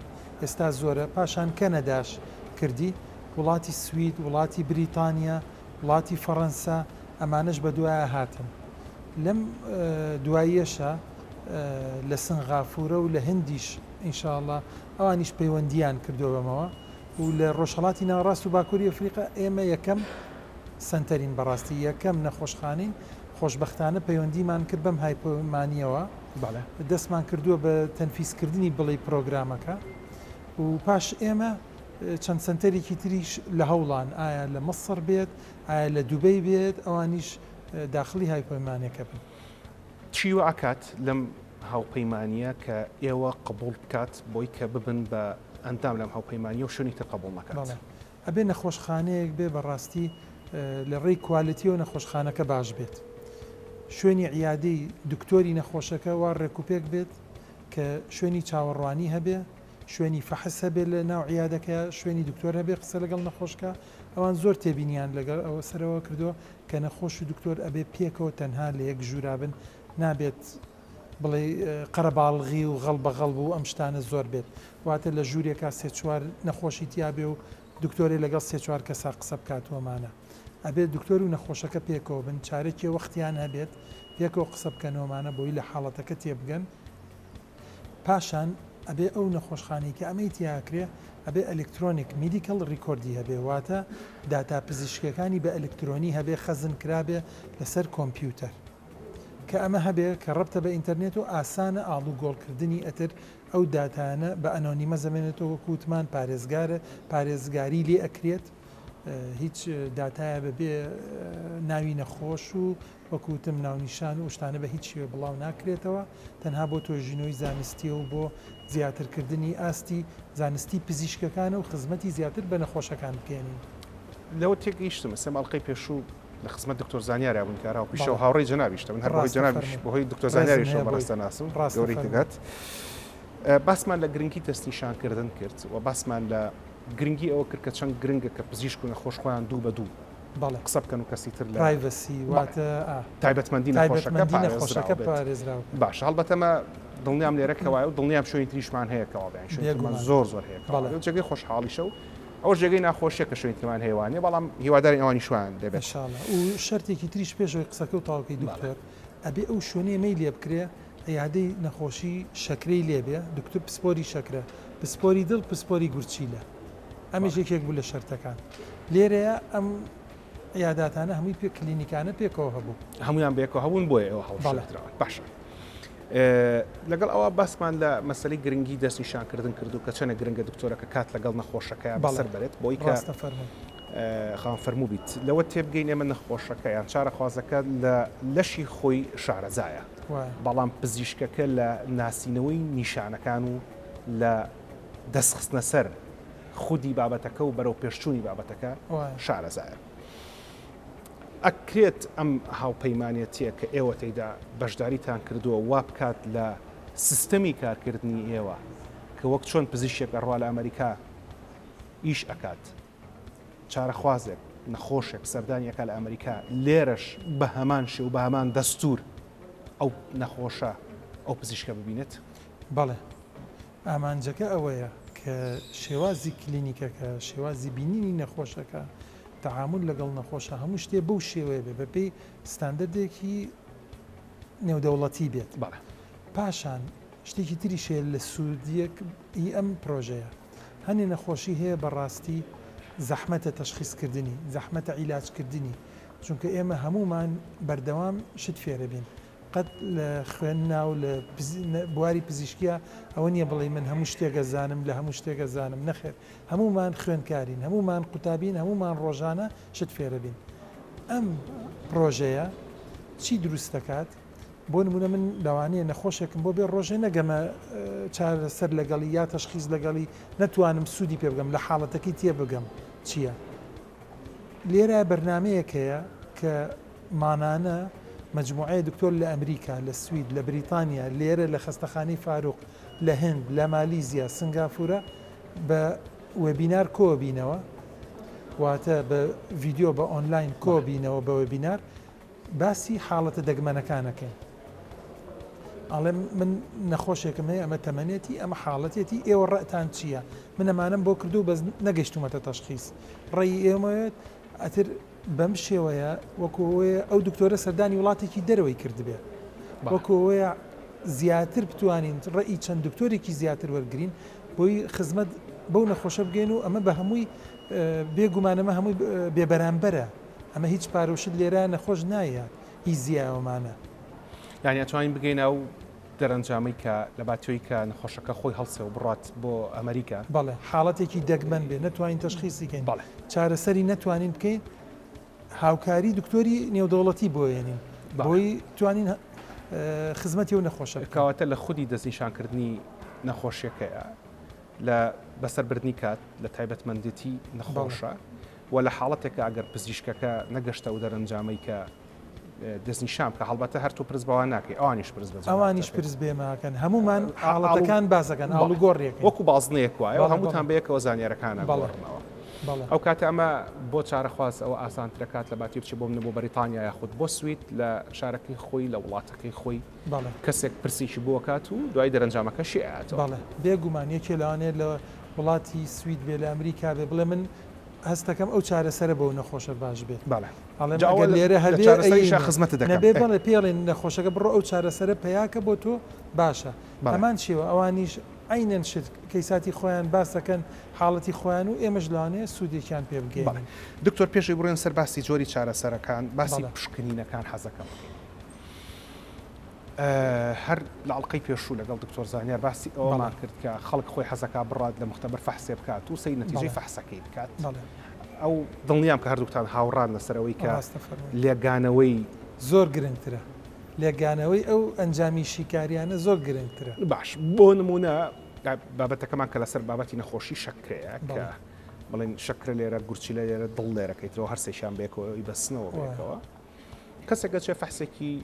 S2: ئێستا زۆرە پاشان کەنەداش کردی وڵاتی سوید وڵاتی بریتانیا وڵاتی فەڕەنسا ئەمانەش بە دوایە هاتن. لەم دواییەشا لە سنغافورە و لە هندیش ان شاء اللە ئەوانیش پەیوەندییان کردووە بەمەوە و لە ڕۆژهەڵاتی ناوەڕاست و باکووری ئەفریقا ئێمە یەکەم سەنتەرین بەڕاستی یەکەم نەخۆشخانەین خۆشبەختانە پەیوەندیمان کرد بەم هایپۆمانیەوە دەستمان کردووە بە تەنفیزکردنی بڵێی پرۆگرامەکە و پاش ئێمە چەند سەنتەرێکی تریش لە هەوڵان ئایا لە مەسڕ بێت ئایا لە دوبەی بێت ئەوانیش داخڵی هاوپەیمانێکە بن.
S1: چی وا ئەکات لەم هاوپەیمانییە کە ئێوە قبوڵ بکات بۆی کە ببن بە ئەندام لەم هاوپەیمانییە و شوێنی تر قبوڵ نەکات؟
S2: بەڵێ ئەبێ نەخۆشخانەیەک بێ بەڕاستی لە ڕێی کوالێتیەوە نەخۆشخانەکە باش بێت شوێنی عیادەی دکتۆری نەخۆشەکە وا ڕێکوپێک بێت کە شوێنی چاوەڕوانی هەبێ شوێنی فەحس هەبێ لە ناو عیادەکەیا شوێنی دکتۆر هەبێ قسە لەگەڵ نەخۆشکە ئەوان زۆر تێبینیان لەگەڵ ئەوە سەرەوە کردووە کە نەخۆش و دکتۆر ئەبێ پێکەوە تەنها لە یەک ژوورا بن نابێت بڵێی قەرەباڵغی و غەڵ بە غەڵب و ئەم شتانە زۆر بێت واتە لە ژوورێکا سێ چوار نەخۆشی تیا بێ و دکتۆرێ لەگەڵ سێ چوار کەسا قسە بکات و ئەمانە ئەبێت دکتۆر و نەخۆشەکە پێکەوە بن چارەکێ وەختیان هەبێت پێکەوە قسە بکەن و ئەمانە بۆی لە حاڵەتەکە تێبگەن. پاشان ئەبێ ئەو نەخۆشخانەی کە ئەمەی تیا ئەکرێ ئەبێ ئەلکترۆنیک medical record ی هەبێ واتە داتا پزیشکیەکانی بە ئەلکترۆنی هەبێ خەزن کرابێ لەسەر کۆمپیوتەر کە ئەمە هەبێ کە ڕەبتە بە ئینتەرنێت و ئاسانە ئاڵوگۆڵ کردنی ئەتر ئەو داتایانە بە anonymize ئەمێنێتەوە وەکو وتمان پارێزگارە پارێزگاری لێ ئەکرێت هیچ داتایە بەبێ ناوی نەخۆش و وەک وتم ناونیشان و شتانە بە هیچ شێوەیەک بڵاو ناکرێتەوە، تەنها بۆ تۆژینەوەی زانستییە و بۆ زیاترکردنی ئاستی زانستی پزیشکەکانە و خزمەتی زیاتر بە نەخۆشەکان بگەیەنین.
S1: لەوە تێگەیشتم ئێستا ئەڵقەی پێشوو لە خزمەت دکتۆر زانیارا بووین کە هاوپیشە و هاوڕێی جەنابیشتە من هەر بەهۆی جەنابیش بەهۆی دکتۆر زانیاریشەوە بەڕێزت دەناسم گەورەی تگات باسمان لە گرنگی دەستنیشانکردن کرد و باسمان لە گرنگی ئەوە کرد کە چەند گرنگە کە پزیشک و نەخۆش خۆیان دوو بە دوو
S2: بەڵێ.
S1: قسە بکەن و کەسی تر لە
S2: privacy واتە ئا.
S1: تایبەتمەندی نەخۆشەکە
S2: تایبەتمەندی نەخۆشەکە
S1: پارێزراو بێت.
S2: پارێزراو بێت.
S1: باشە هەڵبەتە ئەمە دڵنیام لێرە کە وایە و دڵنیام شوێنی تریشمان هەیە کە وا بێ یانی شوێنی ترمان
S2: بێگومان.
S1: زۆر زۆر هەیە کە وا
S2: بەڵێ.
S1: بێ و جێگەی خۆشحاڵیشە و ئەوەش جێگەی ناخۆشیە کە شوێنی ترمان هەیە وا نیە بەڵام هیوادارین ئەوانیش وایان لێ بێت.
S2: ان شاء اللە و شەرتێکی تریش پێش ئەوەی قسەکەو تەواو کەی
S1: بەڵێ.
S2: دکتۆر ئەبێ ئەو شوێنەی ئەمەی لێ بکرێ عیادەی نەخۆشی شەکرەی لێ بێ دکتور پسپۆری شەکرە پسپۆری دڵ پسپۆری گورچیلە ئەمیش یەکێک بوو لە شەرتەکان لێرەیە ئەم عیاداتانە هەمووی پێ کلینیکانە پێکەوە هەبوو.
S1: هەموویان بەیەکەوە هەبوون بۆیە ئێوە هەڵبژێردراون. باشە لەگەڵ ئەوە باسمان لە مەسەلەی گرنگی دەستنیشانکردن کردو کە چەنە گرنگە دکتۆرەکە کات لەگەڵ نەخۆشەکەیا بەسەر بەرێت بۆی کە خاوەن فەرموو بیت لەوە تێبگەین ئێمە نەخۆشەکە یان چارەخوازەکە لە لەشی خۆی شارەزایە بەڵام پزیشکەکە لە ناسینەوەی نیشانەکان و لە دەستخستنە سەر خودی بابەتەکە و بەرەو پێشچوونی بابەتەکە شارەزایە. ئەکرێت ئەم هاوپەیمانێتیە کە ئێوە تێیدا بەشداریتان کردووە وا بکات لە سیستەمی کارکردنی ئێوە کە وەک چۆن پزیشکێک ئەڕوا لە ئەمریکا ئیش ئەکات چارەخوازێک نەخۆشێک سەردانی ئەکا لە ئەمریکا لێرەش بە هەمان شێ و بە هەمان دەستور ئەو نەخۆشە ئەو پزیشکە ببینێت؟
S2: بەڵێ ئامانجەکە ئەوەیە کە شێوازی کلینیکەکە، شێوازی بینینی نەخۆشەکە، تەعامول لەگەڵ نەخۆشە هەموو شتێ بەو شێوەیە بێ بەپێی ستاندەردێکی نێودەوڵەتی بێت.
S1: بەڵێ.
S2: پاشان شتێکی تریش هەیە لە سوودیەک ی ئەم پرۆژەیە هەنێ نەخۆشی هەیە بەڕاستی زەحمەتە تەشخیس کردنی زەحمەتە عیلاج کردنی چونکە ئێمە هەموومان بەردەوام شت فێرەبین قەت لە خوێندنا و لە بواری پزیشکیا ئەوە نییە بڵێی من هەموو شتێک ئەزانم لە هەموو شتێک ئەزانم نەخێر هەموومان خوێندکارین هەموومان قوتابین هەموومان ڕۆژانە شت فێرەبین ئەم پرۆژەیە چی دروست دەکات بۆ نمونە من لەوانەیە نەخۆشێکم بۆ بێ ڕۆژێ نەگەمە چارەسەر لەگەڵی یا تەشخیز لەگەڵی نەتوانم سوودی پێ بگەم لە حاڵەتەکەی تێبگەم چییە لێرە بەرنامەیەک هەیە کە مانانە مەجموعەیە دکتۆر لە ئەمریکا، لە سوید، لە بریتانیا، لێرە لە خەستەخانەی فاروق، لە هند، لە مالیزیا، سنگافورە بە webinar کۆبینەوە، واتە بە ڤیدیۆ بە ئۆنلاین کۆبینەوە بە webinar باسی حاڵەتە دەگمەنەکان ئەکەین. ئەڵێم من نەخۆشێکم هەیە ئەمە تەمەنێتی ئەمە حاڵەتێتی ئێوە ڕەتان چییە؟ من ئەمانەم بۆ کردو بەس نەگەیشتومەتە تەشخیس ڕێی ئێمەوێت ئەتر. بەم شێوەیە وەکو ئەوەیە ئەو دکتۆرە سەردانی وڵاتێکی دەرەوەی کردبێ وەکو ئەوەیە زیاتر بتوانین ڕێی چەند دکتۆرێکی زیاتر وەرگین بۆی خزمەت بەو نەخۆشە بگەین و ئەمە بە هەمووی بێگومان ئەمە هەمووی بێبەرامبەرە ئەمە هیچ پارەوشت لێرە نەخۆش نایات هی زیاوەمانە.
S1: یانی ئەتوانین بگەینە ئەو دەرەنجامەی کە لە باتیۆی کە نەخۆشەکە خۆی هەڵسێ و بڕات بۆ ئەمریکا.
S2: بەڵێ حاڵەتێکی دەگمەن بێ نەتوانین تەشخیسی کەین
S1: بەڵێ.
S2: چارەسەری نەتوانین بکەین هاوکاری دکتۆری نێودەوڵەتی بۆ یەنین
S1: بەڵێ.
S2: بۆی توانین خزمەتی ئەو نەخۆشە بکەین.
S1: کەواتە لە خودی دەستنیشانکردنی نەخۆشیەکەیە لە بەسەربردنی کات لە تایبەتمەندێتی نەخۆشە و لە حاڵەتێکا ئەگەر پزیشکەکە نەگەشتە ئەو دەرەنجامەی کە دەستنیشان بکە هەڵبەتە هەر تۆ پرس بەوان ناکەی ئەوانیش پرس بە
S2: ئەوانیش پرس بێماکەن هەمومان حاڵەتەکان باسەکەن ئاڵوگۆڕێک
S1: وەکو بازنەیەک وایە هەمووتان بەیەکەوە زانیارەکان ئەگۆڕنەوە ئەو کاتە ئەمە بۆ چارەخواز ئەوە ئاسانترەکات لە باتی بچێ بۆ منە بۆ بەریتانیا یاخود بۆ سوید لە شارەکەی خۆی لە وڵاتەکەی خۆی کەسێک پرسێکی بۆ کات و دوای دەرەنجامەکەشی ئەیاتەوە.
S2: بەڵێ بێگومان یەکێ لەوانەیە لە وڵاتی سوید بێ لە ئەمریکا بێ بڵێ من هەستەکەم ئەو چارەسەرە بەو نەخۆشە باش بێت.
S1: بەڵێ.
S2: ئەڵێم
S1: جا ئەوە
S2: ئەگەر لێرە
S1: لە
S2: هەبێ
S1: چارەسەریشا
S2: ئەیەینێ.
S1: خزمەتت دەکەم.
S2: نەبێ
S1: ئێ.
S2: بەڵێ پێی ئەڵێن نەخۆشەکە بڕۆ ئەو چارەسەرە پەیاکە بۆ تۆ باشە.
S1: بەڵێ.
S2: هەمان شێوە ئەوانیش عەینەن شت کەیساتی خۆیان باس دەکەن حاڵەتی خۆیان و ئێمەش لەوانەیە سوودێکیان پێ
S1: بەڵێ.
S2: بگەیەنین.
S1: دکتۆر پێش ئەوەی بڕۆین سەر باسی جۆری چارەسەرەکان، باسی
S2: بەڵێ.
S1: پشکنینەکان حەزەکەم بکەین. هەر لە ئەڵقەی پێشوو لەگەڵ دکتۆر زانیار باسی ئەوەمان کرد کە خەڵک خۆی حەزەکا بڕات لە مختبەر فەحسێ بکات و سەیر نەتیجەی فەحسەکەی بکات. ئەو دڵنیام کە هەردووکتان هاوڕان لەسەر ئەوەی کە لێکگانەوەی
S2: زۆر گرنگترە. لێکگانەوەی ئەو ئەنجامی شیکاریانە زۆر گرنگترە.
S1: باش بۆ نموونە بابەتەکەمان کە لەسەر بابەتی نەخۆشی شەکرەیە کە بڵێن شەکرە لێرە گورچیلە لێرە دڵ لێرەکەی ترەوە هەرسێکیان بەیەکەوە ئەیبەستنەوە بەیەکەوە. کەسێک ئەچێ فەحسێکی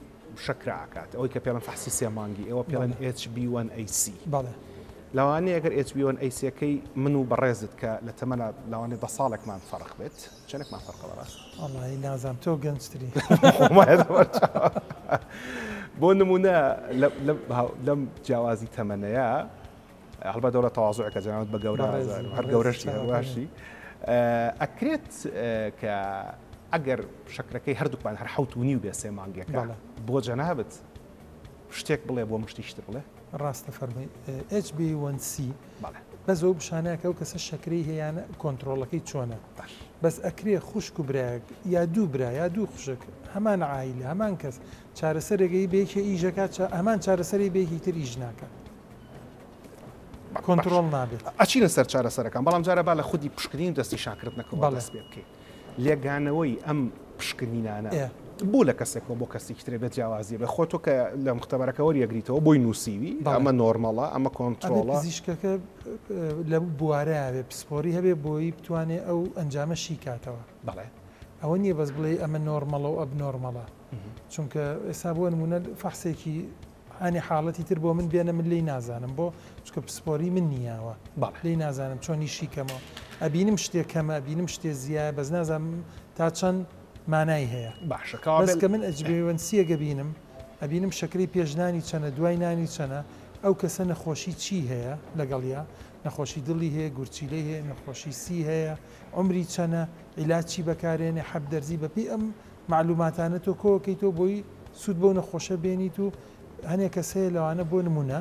S1: شەکرە ئەکات ئەوەی کە پێڵن فەحسی سێ مانگی ئێوە پێڵێن HB1AC
S2: بەڵێ.
S1: لەوانەیە ئەگەر HB1AC-ەکەی من و بەڕێزت کە لە تەمەنا لەوانەیە دە ساڵێکمان فەرق بێت چەندێکمان فەرقە بەڕاست؟
S2: وەڵاهی نازانم تۆ گەنجتری.
S1: بۆ نمونە لەم جیاوازی تەمەنەیە هەڵبەت دەوڵەت تەوازوعێکە جەنابت بە گەورە ئازانم هەر گەورەشی هەر واشی ئەکرێت کە ئەگەر شەکرەکەی هەردووکمان هەر حەوت و نیو بێ سێ مانگێکە بۆ جەنابت شتێک بڵێ بۆ من شتێکی تر بڵێ
S2: ڕاستە فەرمووی HbA1c بەس ئەو بشانەیە کە ئەو کەسە شەکرەی هەیە یان کۆنترۆڵەکەی چۆنە بەس ئەکرێ خوشک و برایەک یا دوو برا یا دوو خوشک هەمان عایلە هەمان کەس چارەسەرێک بە یەکێ ئیشەکات هەمان چارەسەری بە یەکی تر ئیش ناکات کۆنترۆڵ نابێت.
S1: ئەچینە سەر چارەسەرەکان، بەڵام جارە با لە خودی پشکنین و دەستنیشانکردنەکەوە دەست پێ بکەین. لێکدانەوەی ئەم پشکنینانە بۆ لە کەسێکەوە بۆ کەسێکی ترێ بێت جیاوازی بێ خۆ تۆ کە لە مختبەرەکە وەریەگریتەوە بۆی نووسیوی ئەمە نۆرمەڵە ئەمە کۆنترۆڵە.
S2: پزیشکەکە لە بوارەیا بێ پسپۆری هەبێ بۆی بتوانێ ئەو ئەنجامە شی کاتەوە.
S1: بەڵێ.
S2: ئەوە نییە بەس بڵێی ئەمە نۆرمەڵە و ئەبنۆرمەڵە. چونکە ئێستا بۆ نموونە فەحسێکی هەنێ حاڵەتی تر بۆ من بێنە من لێی نازانم بۆ چونکە پسپۆری من نییە ئەوە
S1: بەڵێ.
S2: لێی نازانم چۆن ئیشی کەمەوە ئەبینم شتێ کەمە ئەبینم شتێ زیایە بەس نازانم تا چەند مانای هەیە
S1: باشە
S2: بەس
S1: کەوابێ
S2: کە من ئەجبێوەنسیەک ئەبینم ئەبینم شەکرەی پێش نانی چەنە دوای نانی چەنە ئەو کەسە نەخۆشی چی هەیە لەگەڵیا نەخۆشی دڵی هەیە گورچیلەی هەیە نەخۆشی سی هەیە عومری چەنە عیلاج چی بەکارێنێ حەب دەرزی بەپێی ئەم مەعلوماتانە تۆ کۆکەیتەوە بۆی سوود بەو نەخۆشە بێنیت و هەنێ کەس هەیە لەوانە بۆ نمونە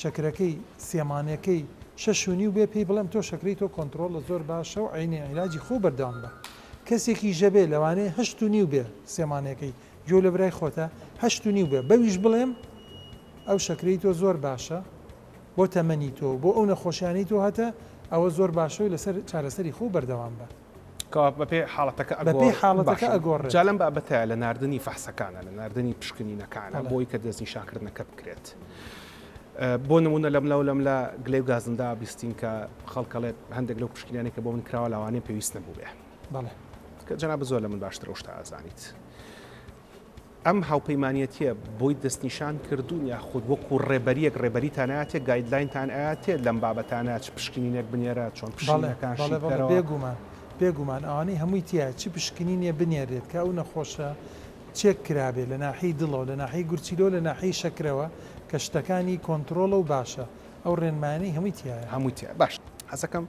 S2: شەکرەکەی سێمانەکەی شەش و نیو بێ پێی بڵێم تۆ شەکرەی تۆ کۆنتڕۆڵە زۆر باشە و عەینی عیلاجی خۆ بەردەوام بە کەسێکی ژەبێ لەوانەیە هەشت و نیو بێ سێمانەکەی گوێ لە برای خۆتە هەشت و نیو بێ بەویش بڵێم ئەو شەکرەی تۆ زۆر باشە بۆ تەمەنی تۆ بۆ ئەو نەخۆشیانەی تۆ هەتە ئەوە زۆر باشە و لەسەر چارەسەری خۆ بەردەوام بە.
S1: کەوا بەپێی حاڵەتەکە
S2: بەپێی حاڵەتەکە ئەگۆڕێت.
S1: جا لەم بابەتەیا لە ناردنی فەحسەکانە، لە ناردنی پشکنینەکانە بۆی کە دەستنیشانکردنەکە بکرێت. بۆ نموونە لەملا و لەملا گلەی و گازندە بیستین کە خەڵک ئەڵێت هەندێک لەو پشکنینانەی کە بۆ من کراوە لەوانەیە پێویست نەبووبێ.
S2: بەڵێ.
S1: کە جەنابت زۆر لە من باشتر ئەو شتە ئەزانیت. ئەم هاوپەیمانیەتیە بۆی دەستنیشان کردوون یاخود وەکو ڕێبەریەک ڕێبەریتان ئەیاتێ guideline تان ئەیاتێ لەم بابەتانە چ پشکنینێک بنێرە چۆن
S2: بەڵێ
S1: پشکنینەکان شی
S2: بەڵێ بەڵێ
S1: بکەرەوە؟
S2: بێگومان بێگومان ئەوانەی هەمووی تیایە چ پشکنینێ بنێرێت کە ئەو نەخۆشە چێک کرابێ لە ناحیەی دڵەوە لە ناحیەی گورچیلەوە لە ناحیەی شەکرەوە کە شتەکانی کۆنترۆڵە و باشە ئەو ڕێنمایانەی هەمووی تیایە.
S1: هەمووی تیایە باش حەزەکەم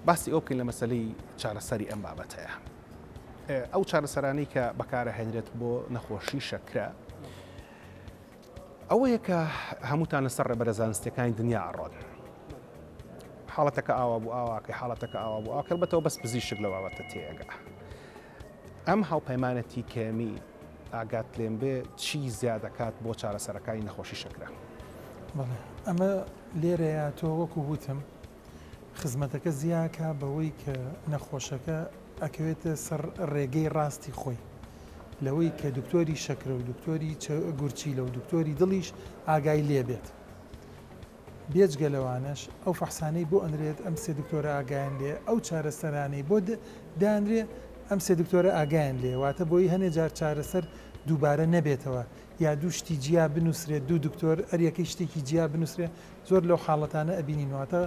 S1: باسی ئەوە بکەین لە مەسەلەی چارەسەری ئەم بابەتەیە. ئەو چارەسەرانەی کە بەکارەهێنرێت بۆ نەخۆشی شەکرە ئەوەیە کە هەمووتان لەسەر ڕێبەرە زانستیەکانی دنیا ئەڕۆن. حاڵەتەکە ئاوا بوو ئاواکەی حاڵەتەکە ئاوا بوو ئاکەڵ بەتەوە بەس پزیشک لە بابەتە تێگا. ئەم هاوپەیمانەتی کەمی ئاگات لێم بێ چی زیادەکات بۆ چارەسەرەکانی نەخۆشی شەکرە؟
S2: بەڵێ ئەمە لێرەیە تۆ وەکو وتم خزمەتەکە زیاکا بەوەی کە نەخۆشەکە ئەکەوێتە سەر ڕێگەی ڕاستی خۆی لەوەی کە دکتۆری شەکرە و دکتۆری گورچیلە و دکتۆری دڵیش ئاگای لێبێت بێجگە لەوانەش ئەو فەحسانەی بۆ ئەنرێت ئەم سێ دکتۆرە ئاگایان لێ ئەو چارەسەرانەی بۆ دانرێ ئەم سێ دکتۆرە ئاگایان لێ واتە بۆی هەنێ جار چارەسەر دووبارە نەبێتەوە یا دوو شتی جیا بنووسرێت دوو دکتۆر ئەریەکەی شتێکی جیا بنووسرێ زۆر لەو حاڵەتانە ئەبینین واتە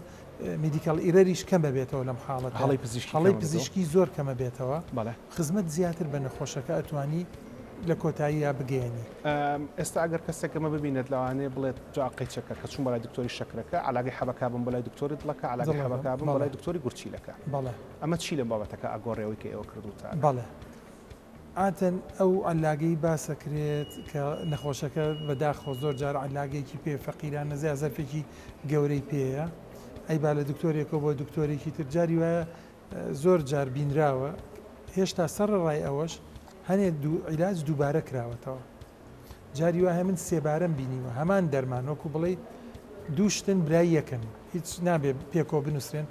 S2: medical error یش کەم ئەبێتەوە لەم حاڵەتە
S1: هەڵەی پزیشکی
S2: هەڵەی
S1: کەم ئەبێتەوە.
S2: پزیشکی زۆر کەم ئەبێتەوە
S1: بەڵێ.
S2: خزمەت زیاتر بە نەخۆشەکە ئەتوانی لە کۆتاییا بگەیەنی.
S1: ئێستا ئەگەر کەسێک ئەمە ببینێت لەوانەیە بڵێت جا قەیچەکە کە چووم بۆ لای دکتۆری شەکرەکە عەلاگەی حەبەکە بم بۆ لای دکتۆری دڵەکە عەلاگەی
S2: دڵەکە
S1: حەبەکە بم بۆ
S2: بەڵێ.
S1: لای دکتۆری گورچیلەکە
S2: بەڵێ.
S1: ئەمە چی لەم بابەتەکە ئەگۆڕێ ئەوەی کە ئێوە کردووتانە؟
S2: بەڵێ. عادەتەن ئەو عەلاگەی باسەکرێت کە نەخۆشەکە بەداخەوە زۆر جار عەلاگەیەکی پێ فەقیرانە زیا زەرفێکی گەورەی پێیە ئەیبا لە دکتۆرێکەوە بۆ دکتۆرێکی تر جاری وایە زۆر جار بینراوە هێشتا سەرەڕای ئەوەش هەنێ دوو عیلاج دووبارە کراوەتەوە. جاری وا هەیە من سێبارەم بینیوە هەمان دەرمان وەکو بڵێی دوو شتن برای یەکن هیچ نابێ پێکەوە بنووسرێن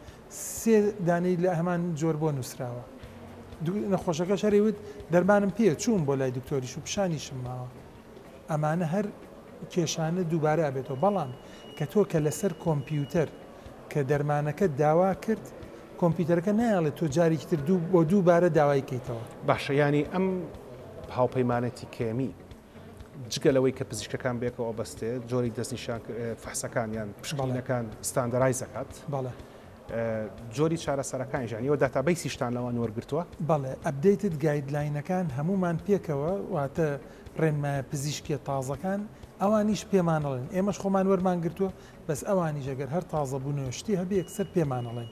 S2: سێ دانەی لە هەمان جۆر بۆ نووسراوە نەخۆشەکەش هەرەی وت دەرمانم پێ چووم بۆ لای دکتۆریش و پیشانیشم ماوە ئەمانە هەر کێشانە دووبارە ئەبێتەوە بەڵام کە تۆ کە لەسەر کۆمپیوتەر کە دەرمانەکەت داوا کرد کۆمپیوتەرەکە نایەڵێت تۆ جارێکی تر دوو بۆ دووبارە داوای کەیتەوە.
S1: باشە یانی ئەم هاوپەیمانێتی کێمی جگە لەوەی کە پزیشکەکان بێکەوە ئەبەستێ جۆری دەستنیشان فەحسەکان یان پشکنینەکان standardize ئەکات
S2: بەڵێ
S1: جۆری چارەسەرەکانیش یانی ئێوە database یشتان لەوان وەرگرتووە؟
S2: بەڵێ updated guideline ەکان هەموومان پێکەوە واتە ڕێنمایە پزیشکیە تازەکان ئەوانیش پێمان ئەڵێن ئێمەش خۆمان وەرمان گرتووە بەس ئەوانیش ئەگەر هەر تازە بوونەوە شتی هەبێ یەکسەر پێمان ئەڵێن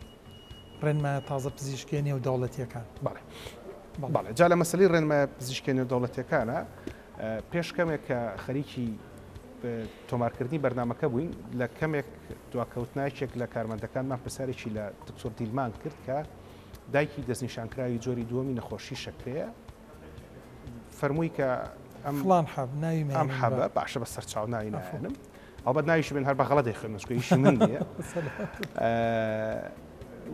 S2: ڕێنمایە تازە پزیشکیە نێودەوڵەتیەکان.
S1: بەڵێ بەڵێ جا لە مەسەلەی ڕێنمایە پزیشکیە نێودەوڵەتیەکانە پێش کەمێک کە خەریکی تۆمارکردنی بەرنامەکە بووین لە کەمێک دواکەوتنایکێک لە کارمەندەکانمان پرسیارێکی لە دکتۆر دیلمان کرد کە دایکی دەستنیشانکراوی جۆری دووەمی نەخۆشی شەکرەیە فەرمووی کە
S2: ئەم فڵان حەب ناوی
S1: ئەم حەبە باشە بە سەرچاو ناوی ناهێنم ئەڵبەت ناویشی بن هەر بە غەڵەت دەیخوێنم چونکە ئیشی من نییە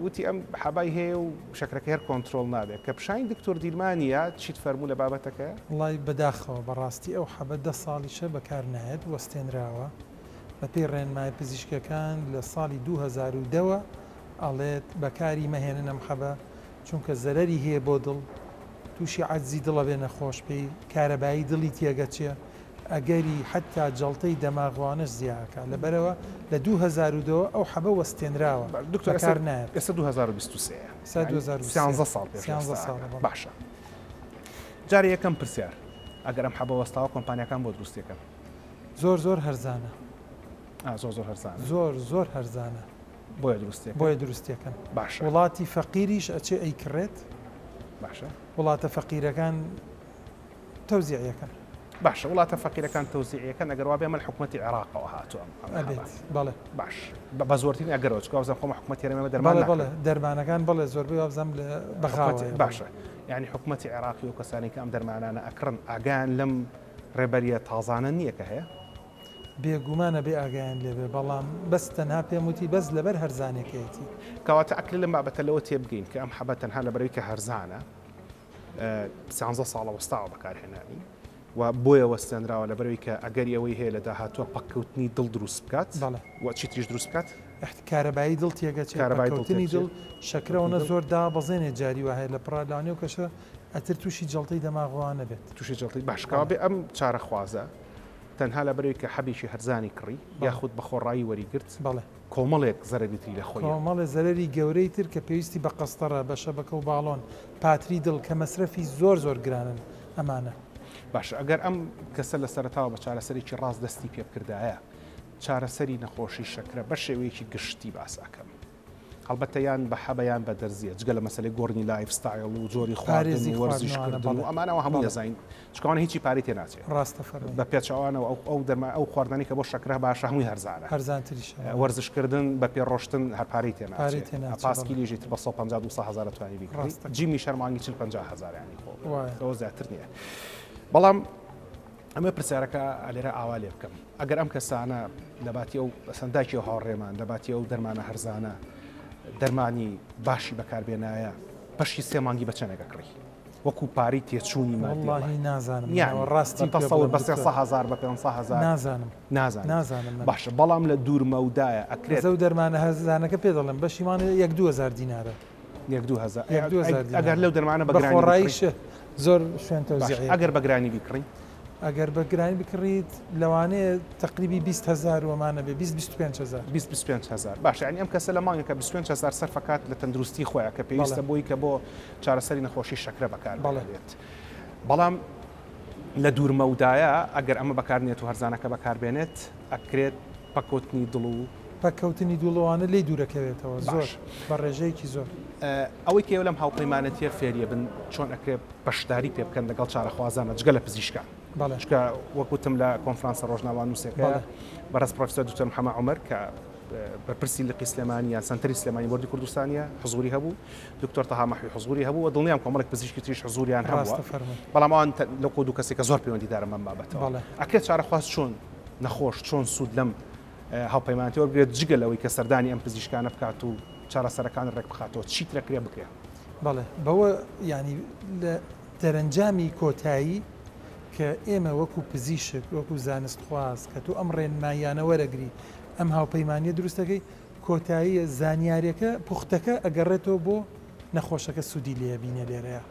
S1: وتی ئەم حەبای هەیە و شەکرەکە هەر کۆنترۆڵ نابێت کە پیشانی دکتۆر دیلمانیە چیت فەرموو لە بابەتەکە؟
S2: وڵای بەداخەوە بەڕاستی ئەو حەبە دە ساڵیشە بەکار نایەت وەستێنراوە بەپێی ڕێنمایە پزیشکەکان لە ساڵی 2010 وە ئەڵێت بەکاری مەهێنن ئەم حەبە چونکە زەرەری هەیە بۆ دڵ توشی عەجزی دڵ ئەبێ نەخۆش پێی کارەبایی دڵی تێگەچێ ئەگەری حەتا جەڵتەی دەماغوانەش زیا ئەکا لەبەرئەوە لە 2002 ئەو حەبە وەستێنراوە
S1: دکتۆر
S2: بەکار نایەت.
S1: ئێستا 2023 یە
S2: ئێستا 2023
S1: سیانزە ساڵ پێش
S2: سیانزە
S1: ئێستا
S2: ساڵە بەڵێ.
S1: باشە جارێ یەکەم پرسیار ئەگەر ئەم حەبە وەستاوە کۆمپانیاکان بۆ دروستی ئەکەن؟
S2: زۆر زۆر هەرزانە.
S1: ئا زۆر زۆر هەرزانە.
S2: زۆر زۆر هەرزانە.
S1: بۆیە دروستی ئەکەن.
S2: بۆیە دروستی ئەکەن.
S1: باشە.
S2: وڵاتی فەقیریش ئەچێ ئەیکڕێت.
S1: باشە.
S2: وڵاتە فەقیرەکان تەوزیعیەکەن.
S1: باشە وڵاتە فەقیرەکان تەوزیعیەکەن ئەگەر وابێ ئەمە لە حکومەتی عێراقەوە هاتووە ئەم ئەم
S2: ئەبێت
S1: حەبە.
S2: بەڵێ.
S1: باش بە زۆرترین ئەگەرەوە چونکە وابزانم خۆمە حکومەتی هەرێم ئێمە دەرمان
S2: بەڵێ
S1: ناکڕین.
S2: بەڵێ دەرمانەکان بەڵێ زۆربەی وابزانم لە
S1: حکومەتی
S2: بەغاوەیە بەڵێ.
S1: باشە یانی حکومەتی عێراقی و کەسانی کە ئەم دەرمانانە ئەکڕن ئاگایان لەم ڕێبەرییە تازانە نییە کە هەیە؟
S2: بێگومان ئەبێ ئاگایان لێبێ بەڵام بەس تەنها پێم وتی بەس لەبەر هەرزانێکەیەتی.
S1: کەواتە ئەکرێ لەم بابەتە لەوە تێبگەین کە ئەم حەبە تەنها لەبەرئەوەی کە هەرزانە سیانزە ساڵە وەستاوە بەکارهێنانی و بۆیە وەستێنراوە لەبەرئەوەی کە ئەگەری ئەوەی هەیە لە داهاتووە پەککەوتنی دڵ دروست بکات
S2: بەڵێ.
S1: و چی تریش دروست بکات؟
S2: کارەبایی دڵ تێگەچێ،
S1: کارەبای دڵ
S2: پەککەوتنی دڵ،
S1: تێبچێت.
S2: شەکرە ئەوەنە
S1: پەککەوتنی دڵ.
S2: زۆر دابەزێنێ جاری وا هەیە لە پڕا لەوانەیە ئەو کەسە ئەتر تووشی جەڵتەی دەماغ نەبێت.
S1: تووشی جەڵتەی باش
S2: بەڵێ.
S1: کەوابێ ئەم چارەخوازە تەنها لەبەرئەوەی کە حەبێکی هەرزانی کڕی
S2: بەڵێ.
S1: یاخود بە خۆڕایی وەریگرت
S2: بەڵێ.
S1: کۆمەڵێک زەرەری تری لە خۆیە.
S2: کۆمەڵێ زەرەری گەورەی تر کە پێویستی بە قەستەڕە، بە شەبەکە و باڵۆن، پاتری دڵ کە مەسرەفی زۆر زۆر گرانن ئەمانە.
S1: باشە ئەگەر ئەم کەسە لە سەرەتاوە بە چارەسەرێکی ڕاست دەستی پێ بکردایە، چارەسەری نەخۆشی شەکرە بە شێوەیەکی گشتی باس ئەکەم. هەڵبەتە یان بە حەبە یان بە دەرزیە جگە لە مەسەلەی گۆڕینی life style و جۆری خواردن
S2: پارێزی
S1: و وەرزش
S2: خواردنەوانە
S1: کردن و
S2: بەڵێ
S1: ئەمانەوە هەمووی
S2: بەڵێ
S1: دەزانین چونکە ئەوانە هیچی پارەی تێ ناچێ
S2: ڕاستە فەرمووی.
S1: بە پێچەوانەوە ئەو ئەو دەرما ئەو خواردنانەی کە بۆ شەکرە باشە هەمووی هەرزانە
S2: هەرزانتریشە بەڵێ.
S1: وەرزش کردن بە پێ ڕۆشتن هەر پارەی تێ
S2: پارەی
S1: ناچێ
S2: تێ ناچێ بەڵێ.
S1: پاسکیلیش ئیتر بە 150 200 هەزار ئەتوانی بیکڕی
S2: ڕاستە.
S1: جیمیش هەر مانگی 40 50 هەزار یانی خۆ
S2: وایە.
S1: لەوە زیاتر نییە بەڵام ئەمە پرسیارەکە لێرە ئاوا لێ بکەم ئەگەر ئەم کەسانە لەباتی ئەو سنداکی و هاوڕێمان لەباتی ئەو دەرمانە هەرزانە دەرمانی باشی بەکاربێنایە بەشی سێ مانگی بە چەندێک ئەکڕی وەکو پارەی تێچوونی مادی
S2: وەڵڵاهی نازانم
S1: یانی
S2: ڕاستی
S1: بە تەسەور بە 300 هەزار بە 500 هەزار
S2: نازانم
S1: نازانم
S2: نازانم من.
S1: باشە بەڵام لە دوور مەودایە ئەکرێت
S2: زەو دەرمانە هەرزانەکە پێ دەڵێم بەشی مانێ یەک 2000 دینارە
S1: یەک 2000
S2: یەک 2000 دینار
S1: ئەگەر لەو دەرمانە بە
S2: بە
S1: گرانی
S2: خۆڕاییش زۆر شوێن
S1: باش
S2: تەوزیعی
S1: ئەگەر بە گرانی بیکڕی
S2: ئەگەر بە گرانی بکڕیت لەوانەیە تەقریبی 20 هەزار وەمانە بێ 20 25 هەزار
S1: 20 25 هەزار باشە یعنی ئەم کەسە لە مانگێکە 25 هەزار سەرف ئەکات لە تەندروستی خۆیان کە پێویستە
S2: بەڵێ.
S1: بۆی کە بۆ چارەسەری نەخۆشی شەکرە بەکار
S2: بەڵێ.
S1: بێت بەڵام لە دوورمەودایە ئەگەر ئەمە بەکارنێت و هەرزانەکە بەکاربێنێت ئەکرێت پەکەوتنی دڵ و
S2: پەککەوتنی دووڵەوانە لێی دوورەکەوێتەوە زۆر
S1: باش.
S2: بە ڕێژەیەکی زۆر.
S1: ئەوەی کە ئێوە لەم هاوپەیمانەتیە فێریە بن چۆن ئەکرێ بەشداری پێ بکەن لەگەڵ چارەخوازانە جگە لە پزیشکان
S2: بەڵێ.
S1: چونکە وەک وتم لە کۆنفرانسە ڕۆژنامەنووسەکە
S2: بەڵێ.
S1: بەڕێز پرۆفیسۆر دکتۆر محەممەد عومەر کە بەرپرسی لقی سلێمانی یان سەنتەری سلێمانی بۆردی کوردستانیە حزوری هەبوو دکتۆر تەها مەحوی حزوری هەبوو و دڵنیام کۆمەڵێک پزیشکی تریش حزوریان هەبووە
S2: ڕاستە فەرموو.
S1: بەڵام ئەوان لەو کۆ دوو کەسێکە زۆر پەیوەندیدارن بەم بابەتەوە
S2: بەڵێ.
S1: ئەکرێت چارەخواز چۆن نەخۆش چۆن سوود لەم هاوپەیمانەتی وەربگرێت جگە لەوەی کە سەردانی ئەم پزیشکانە بکات و چارەسەرەکان ڕێک بخاتەوە چیتر ئەکرێت بکرێت؟
S2: بەڵێ بەوە یانی لە دەرەنجامی کۆتایی کە ئێمە وەکو پزیشک وەکو زانستخواز کە تۆ ئەم ڕێنماییانە وەرەگری ئەم هاوپەیمانیە دروست دەکەی کۆتاییە زانیاریەکە پوختەکە ئەگەڕێتەوە بۆ نەخۆشەکە سوودی لێ بینێ لێرەیە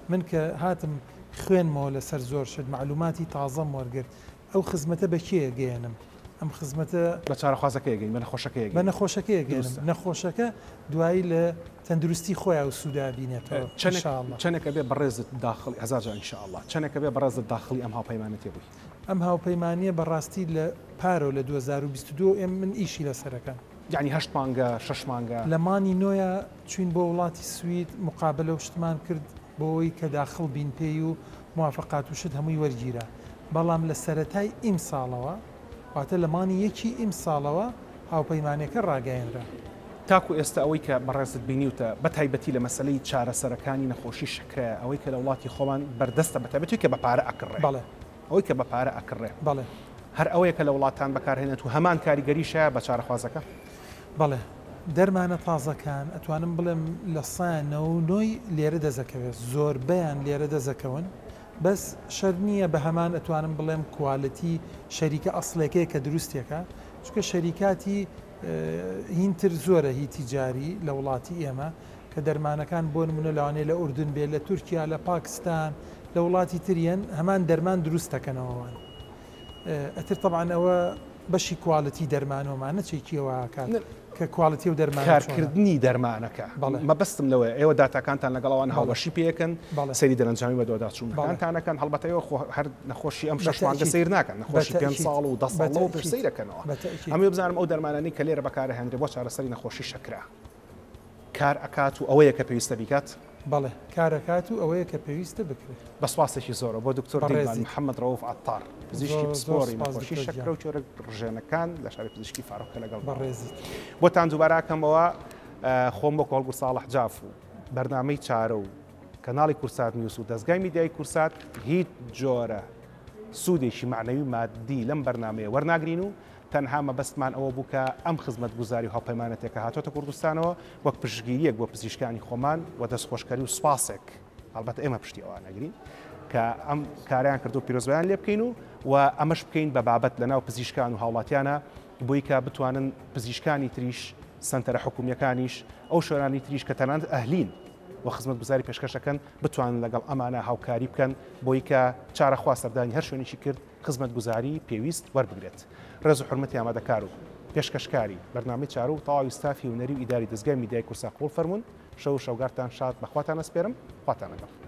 S2: من کە هاتم خوێنمەوە لەسەر زۆر شت مەعلوماتی تازەم وەرگرت ئەو خزمەتە بە کێ گەیەنم؟ ئەم خزمەتە.
S1: بە چارەخوازەکەی ئەگەین، بە نەخۆشەکەی
S2: بە
S1: ئەگەین.
S2: نەخۆشەکەی ئەگەینم.
S1: دروستە.
S2: نەخۆشەکە دوایی لە تەندروستی خۆیا و سوودە ئەبینێتەوە ان
S1: چەنێک
S2: شاء اللە.
S1: چەنێک ئەبێ بەڕێزت داخڵی، هەزار جار ان شاء اللە، چەنێک ئەبێ بەڕێزت داخڵی ئەم هاوپەیمانێتیە بووی؟
S2: ئەم هاوپەیمانیە بە ڕاستی لە پارەوە لە 2022 ئێم من ئیشی لەسەر ئەکەم.
S1: یەعنی هەشت مانگە، شەش مانگە؟
S2: لە مانگی نۆیا چووین بۆ وڵاتی سوید موقابەلە و شتمان کرد بۆ ئەوەی کە داخڵ بین پێی و موافەقات و شت هەمووی وەرگیرا بەڵام لە سەرەتای ئیمساڵەوە واتە لە مانگی یەکی ئیمساڵەوە هاوپەیمانێکە ڕاگەیەنرا.
S1: تاکو ئێستا ئەوەی کە بەڕێزت بینیوتە بە تایبەتی لە مەسەلەی چارەسەرەکانی نەخۆشی شەکرەیە ئەوەی کە لە وڵاتی خۆمان بەردەستە بە تایبەتی کە بە پارە ئەکڕێ
S2: بەڵێ.
S1: ئەوەی کە بە پارە ئەکڕێ
S2: بەڵێ.
S1: هەر ئەوەیە کە لە وڵاتان بەکارهێنێت و هەمان کاریگەریش هەیە بە چارەخوازەکە؟
S2: بەڵێ دەرمانە تازەکان ئەتوانم بڵێم لە سایە نەوەو نۆی لێرە دەزەکەوێت زۆربەیان لێرە دەزەکەون بەس شەرت نییە بە هەمان ئەتوانم بڵێم quality شەریکە ئەسڵێکەیە کە دروستێکە چونکە شەریکاتی هین تر زۆرە هی تیجاری لە وڵاتی ئێمە کە دەرمانەکان بۆ نمونە لەوانەیە لە ئوردن بێ لە تورکیا لە پاکستان لە وڵاتی تر یەن هەمان دەرمان دروست دەکەنەوە وان ئەتر تەبعەن ئەوە بەشی quality دەرمانەوەمان نەچێکی ئەوە ئەکات کە quality و دەرمانە چۆنە.
S1: کارکردنی دەرمانەکە
S2: بەڵێ.
S1: مەبەستم لەوەیە ئێوە داتاکانتان لەگەڵ ئەوان
S2: بەڵێ.
S1: هاوبەشی پێ ئەکەن
S2: بەڵێ.
S1: سەیری دەرەنجامی
S2: بەڵێ.
S1: بەدواداچوونەکانتان ئەکەن هەڵبەتە ئێوە خۆ هەر نەخۆشی ئەم شەش مانگە
S2: بەتەئکید.
S1: سەیر ناکەن نەخۆشی پێنج
S2: بەتەئکید.
S1: ساڵ و دە ساڵ لەوە پێش
S2: بەتەئکید.
S1: سەیر ئەکەنەوە
S2: بەتەئکید.
S1: ئەمەوێ بزانم ئەو دەرمانانەی کە لێرە بەکارئەهێنرێ بۆ چارەسەری نەخۆشی شەکرە کار ئەکات و ئەوەیە کە پێویستە بیکات؟
S2: بەڵێ کار ئەکات و ئەوەیە کە پێویستە بکرێت.
S1: بە سوپاسێکی زۆرەوە بۆ دکتۆر دیلمان
S2: بەڕێزیت.
S1: محەمەد ڕەوف عەتار، پزیشکی
S2: زۆر زۆر
S1: پسپۆڕی
S2: سوپاس
S1: نەخۆشی
S2: دکتۆر
S1: شەکرە
S2: گیان.
S1: و کێرگ ڕژێنەکان لە شاری پزیشکی فاروق کە لەگەڵ
S2: بەڕێزیت.
S1: بۆتان دووبارە ئەکەمەوە خۆم وەک هەڵگورد ساڵح جاف و بەرنامەی چارە و کەناڵی کورسات نیوز و دەزگای میدیایی کورسات هیچ جۆرە سوودێکی مەعنەوی و ماددی لەم بەرنامەیە وەرناگرین و تەنها مەبەستمان ئەوە بوو کە ئەم خزمەتگوزاری و هاوپەیمانەتێکە هاتۆتە کوردستانەوە وەک پشتگیرییەک بۆ پزیشکانی خۆمان و دەستخۆشکەری و سوپاسێک هەڵبەتە ئێمە پشتی ئەوان ئەگرین کە ئەم کارەیان کردو پیرۆزبایان لێ بکەین و و ئەمەش بکەین بە بابەت لەناو پزیشکان و هاوڵاتیانە بۆی کە بتوانن پزیشکانی تریش سەنتەرە حکومییەکانیش ئەو شوێنانی تریش کە تەنانەت ئەهلین و خزمەتگوزاری پێشکەشەکەن بتوانن لەگەڵ ئەمانە هاوکاری بکەن بۆی کە چارەخوا سەردانی هەر شوێنێکی کرد خزمەتگوزاری پێویست وەربگرێت. ڕێز و حورمەتی ئامادەکار و پێشکەشکاری بەرنامەی چارە و تەواوی ستافی هونەری و ئیداری دەزگای میدیای کورسا قبوڵ فەرموون. شەو و شەوگارتان شاد بە خواتان ئەسپێرم. خواتان لەگەڵ.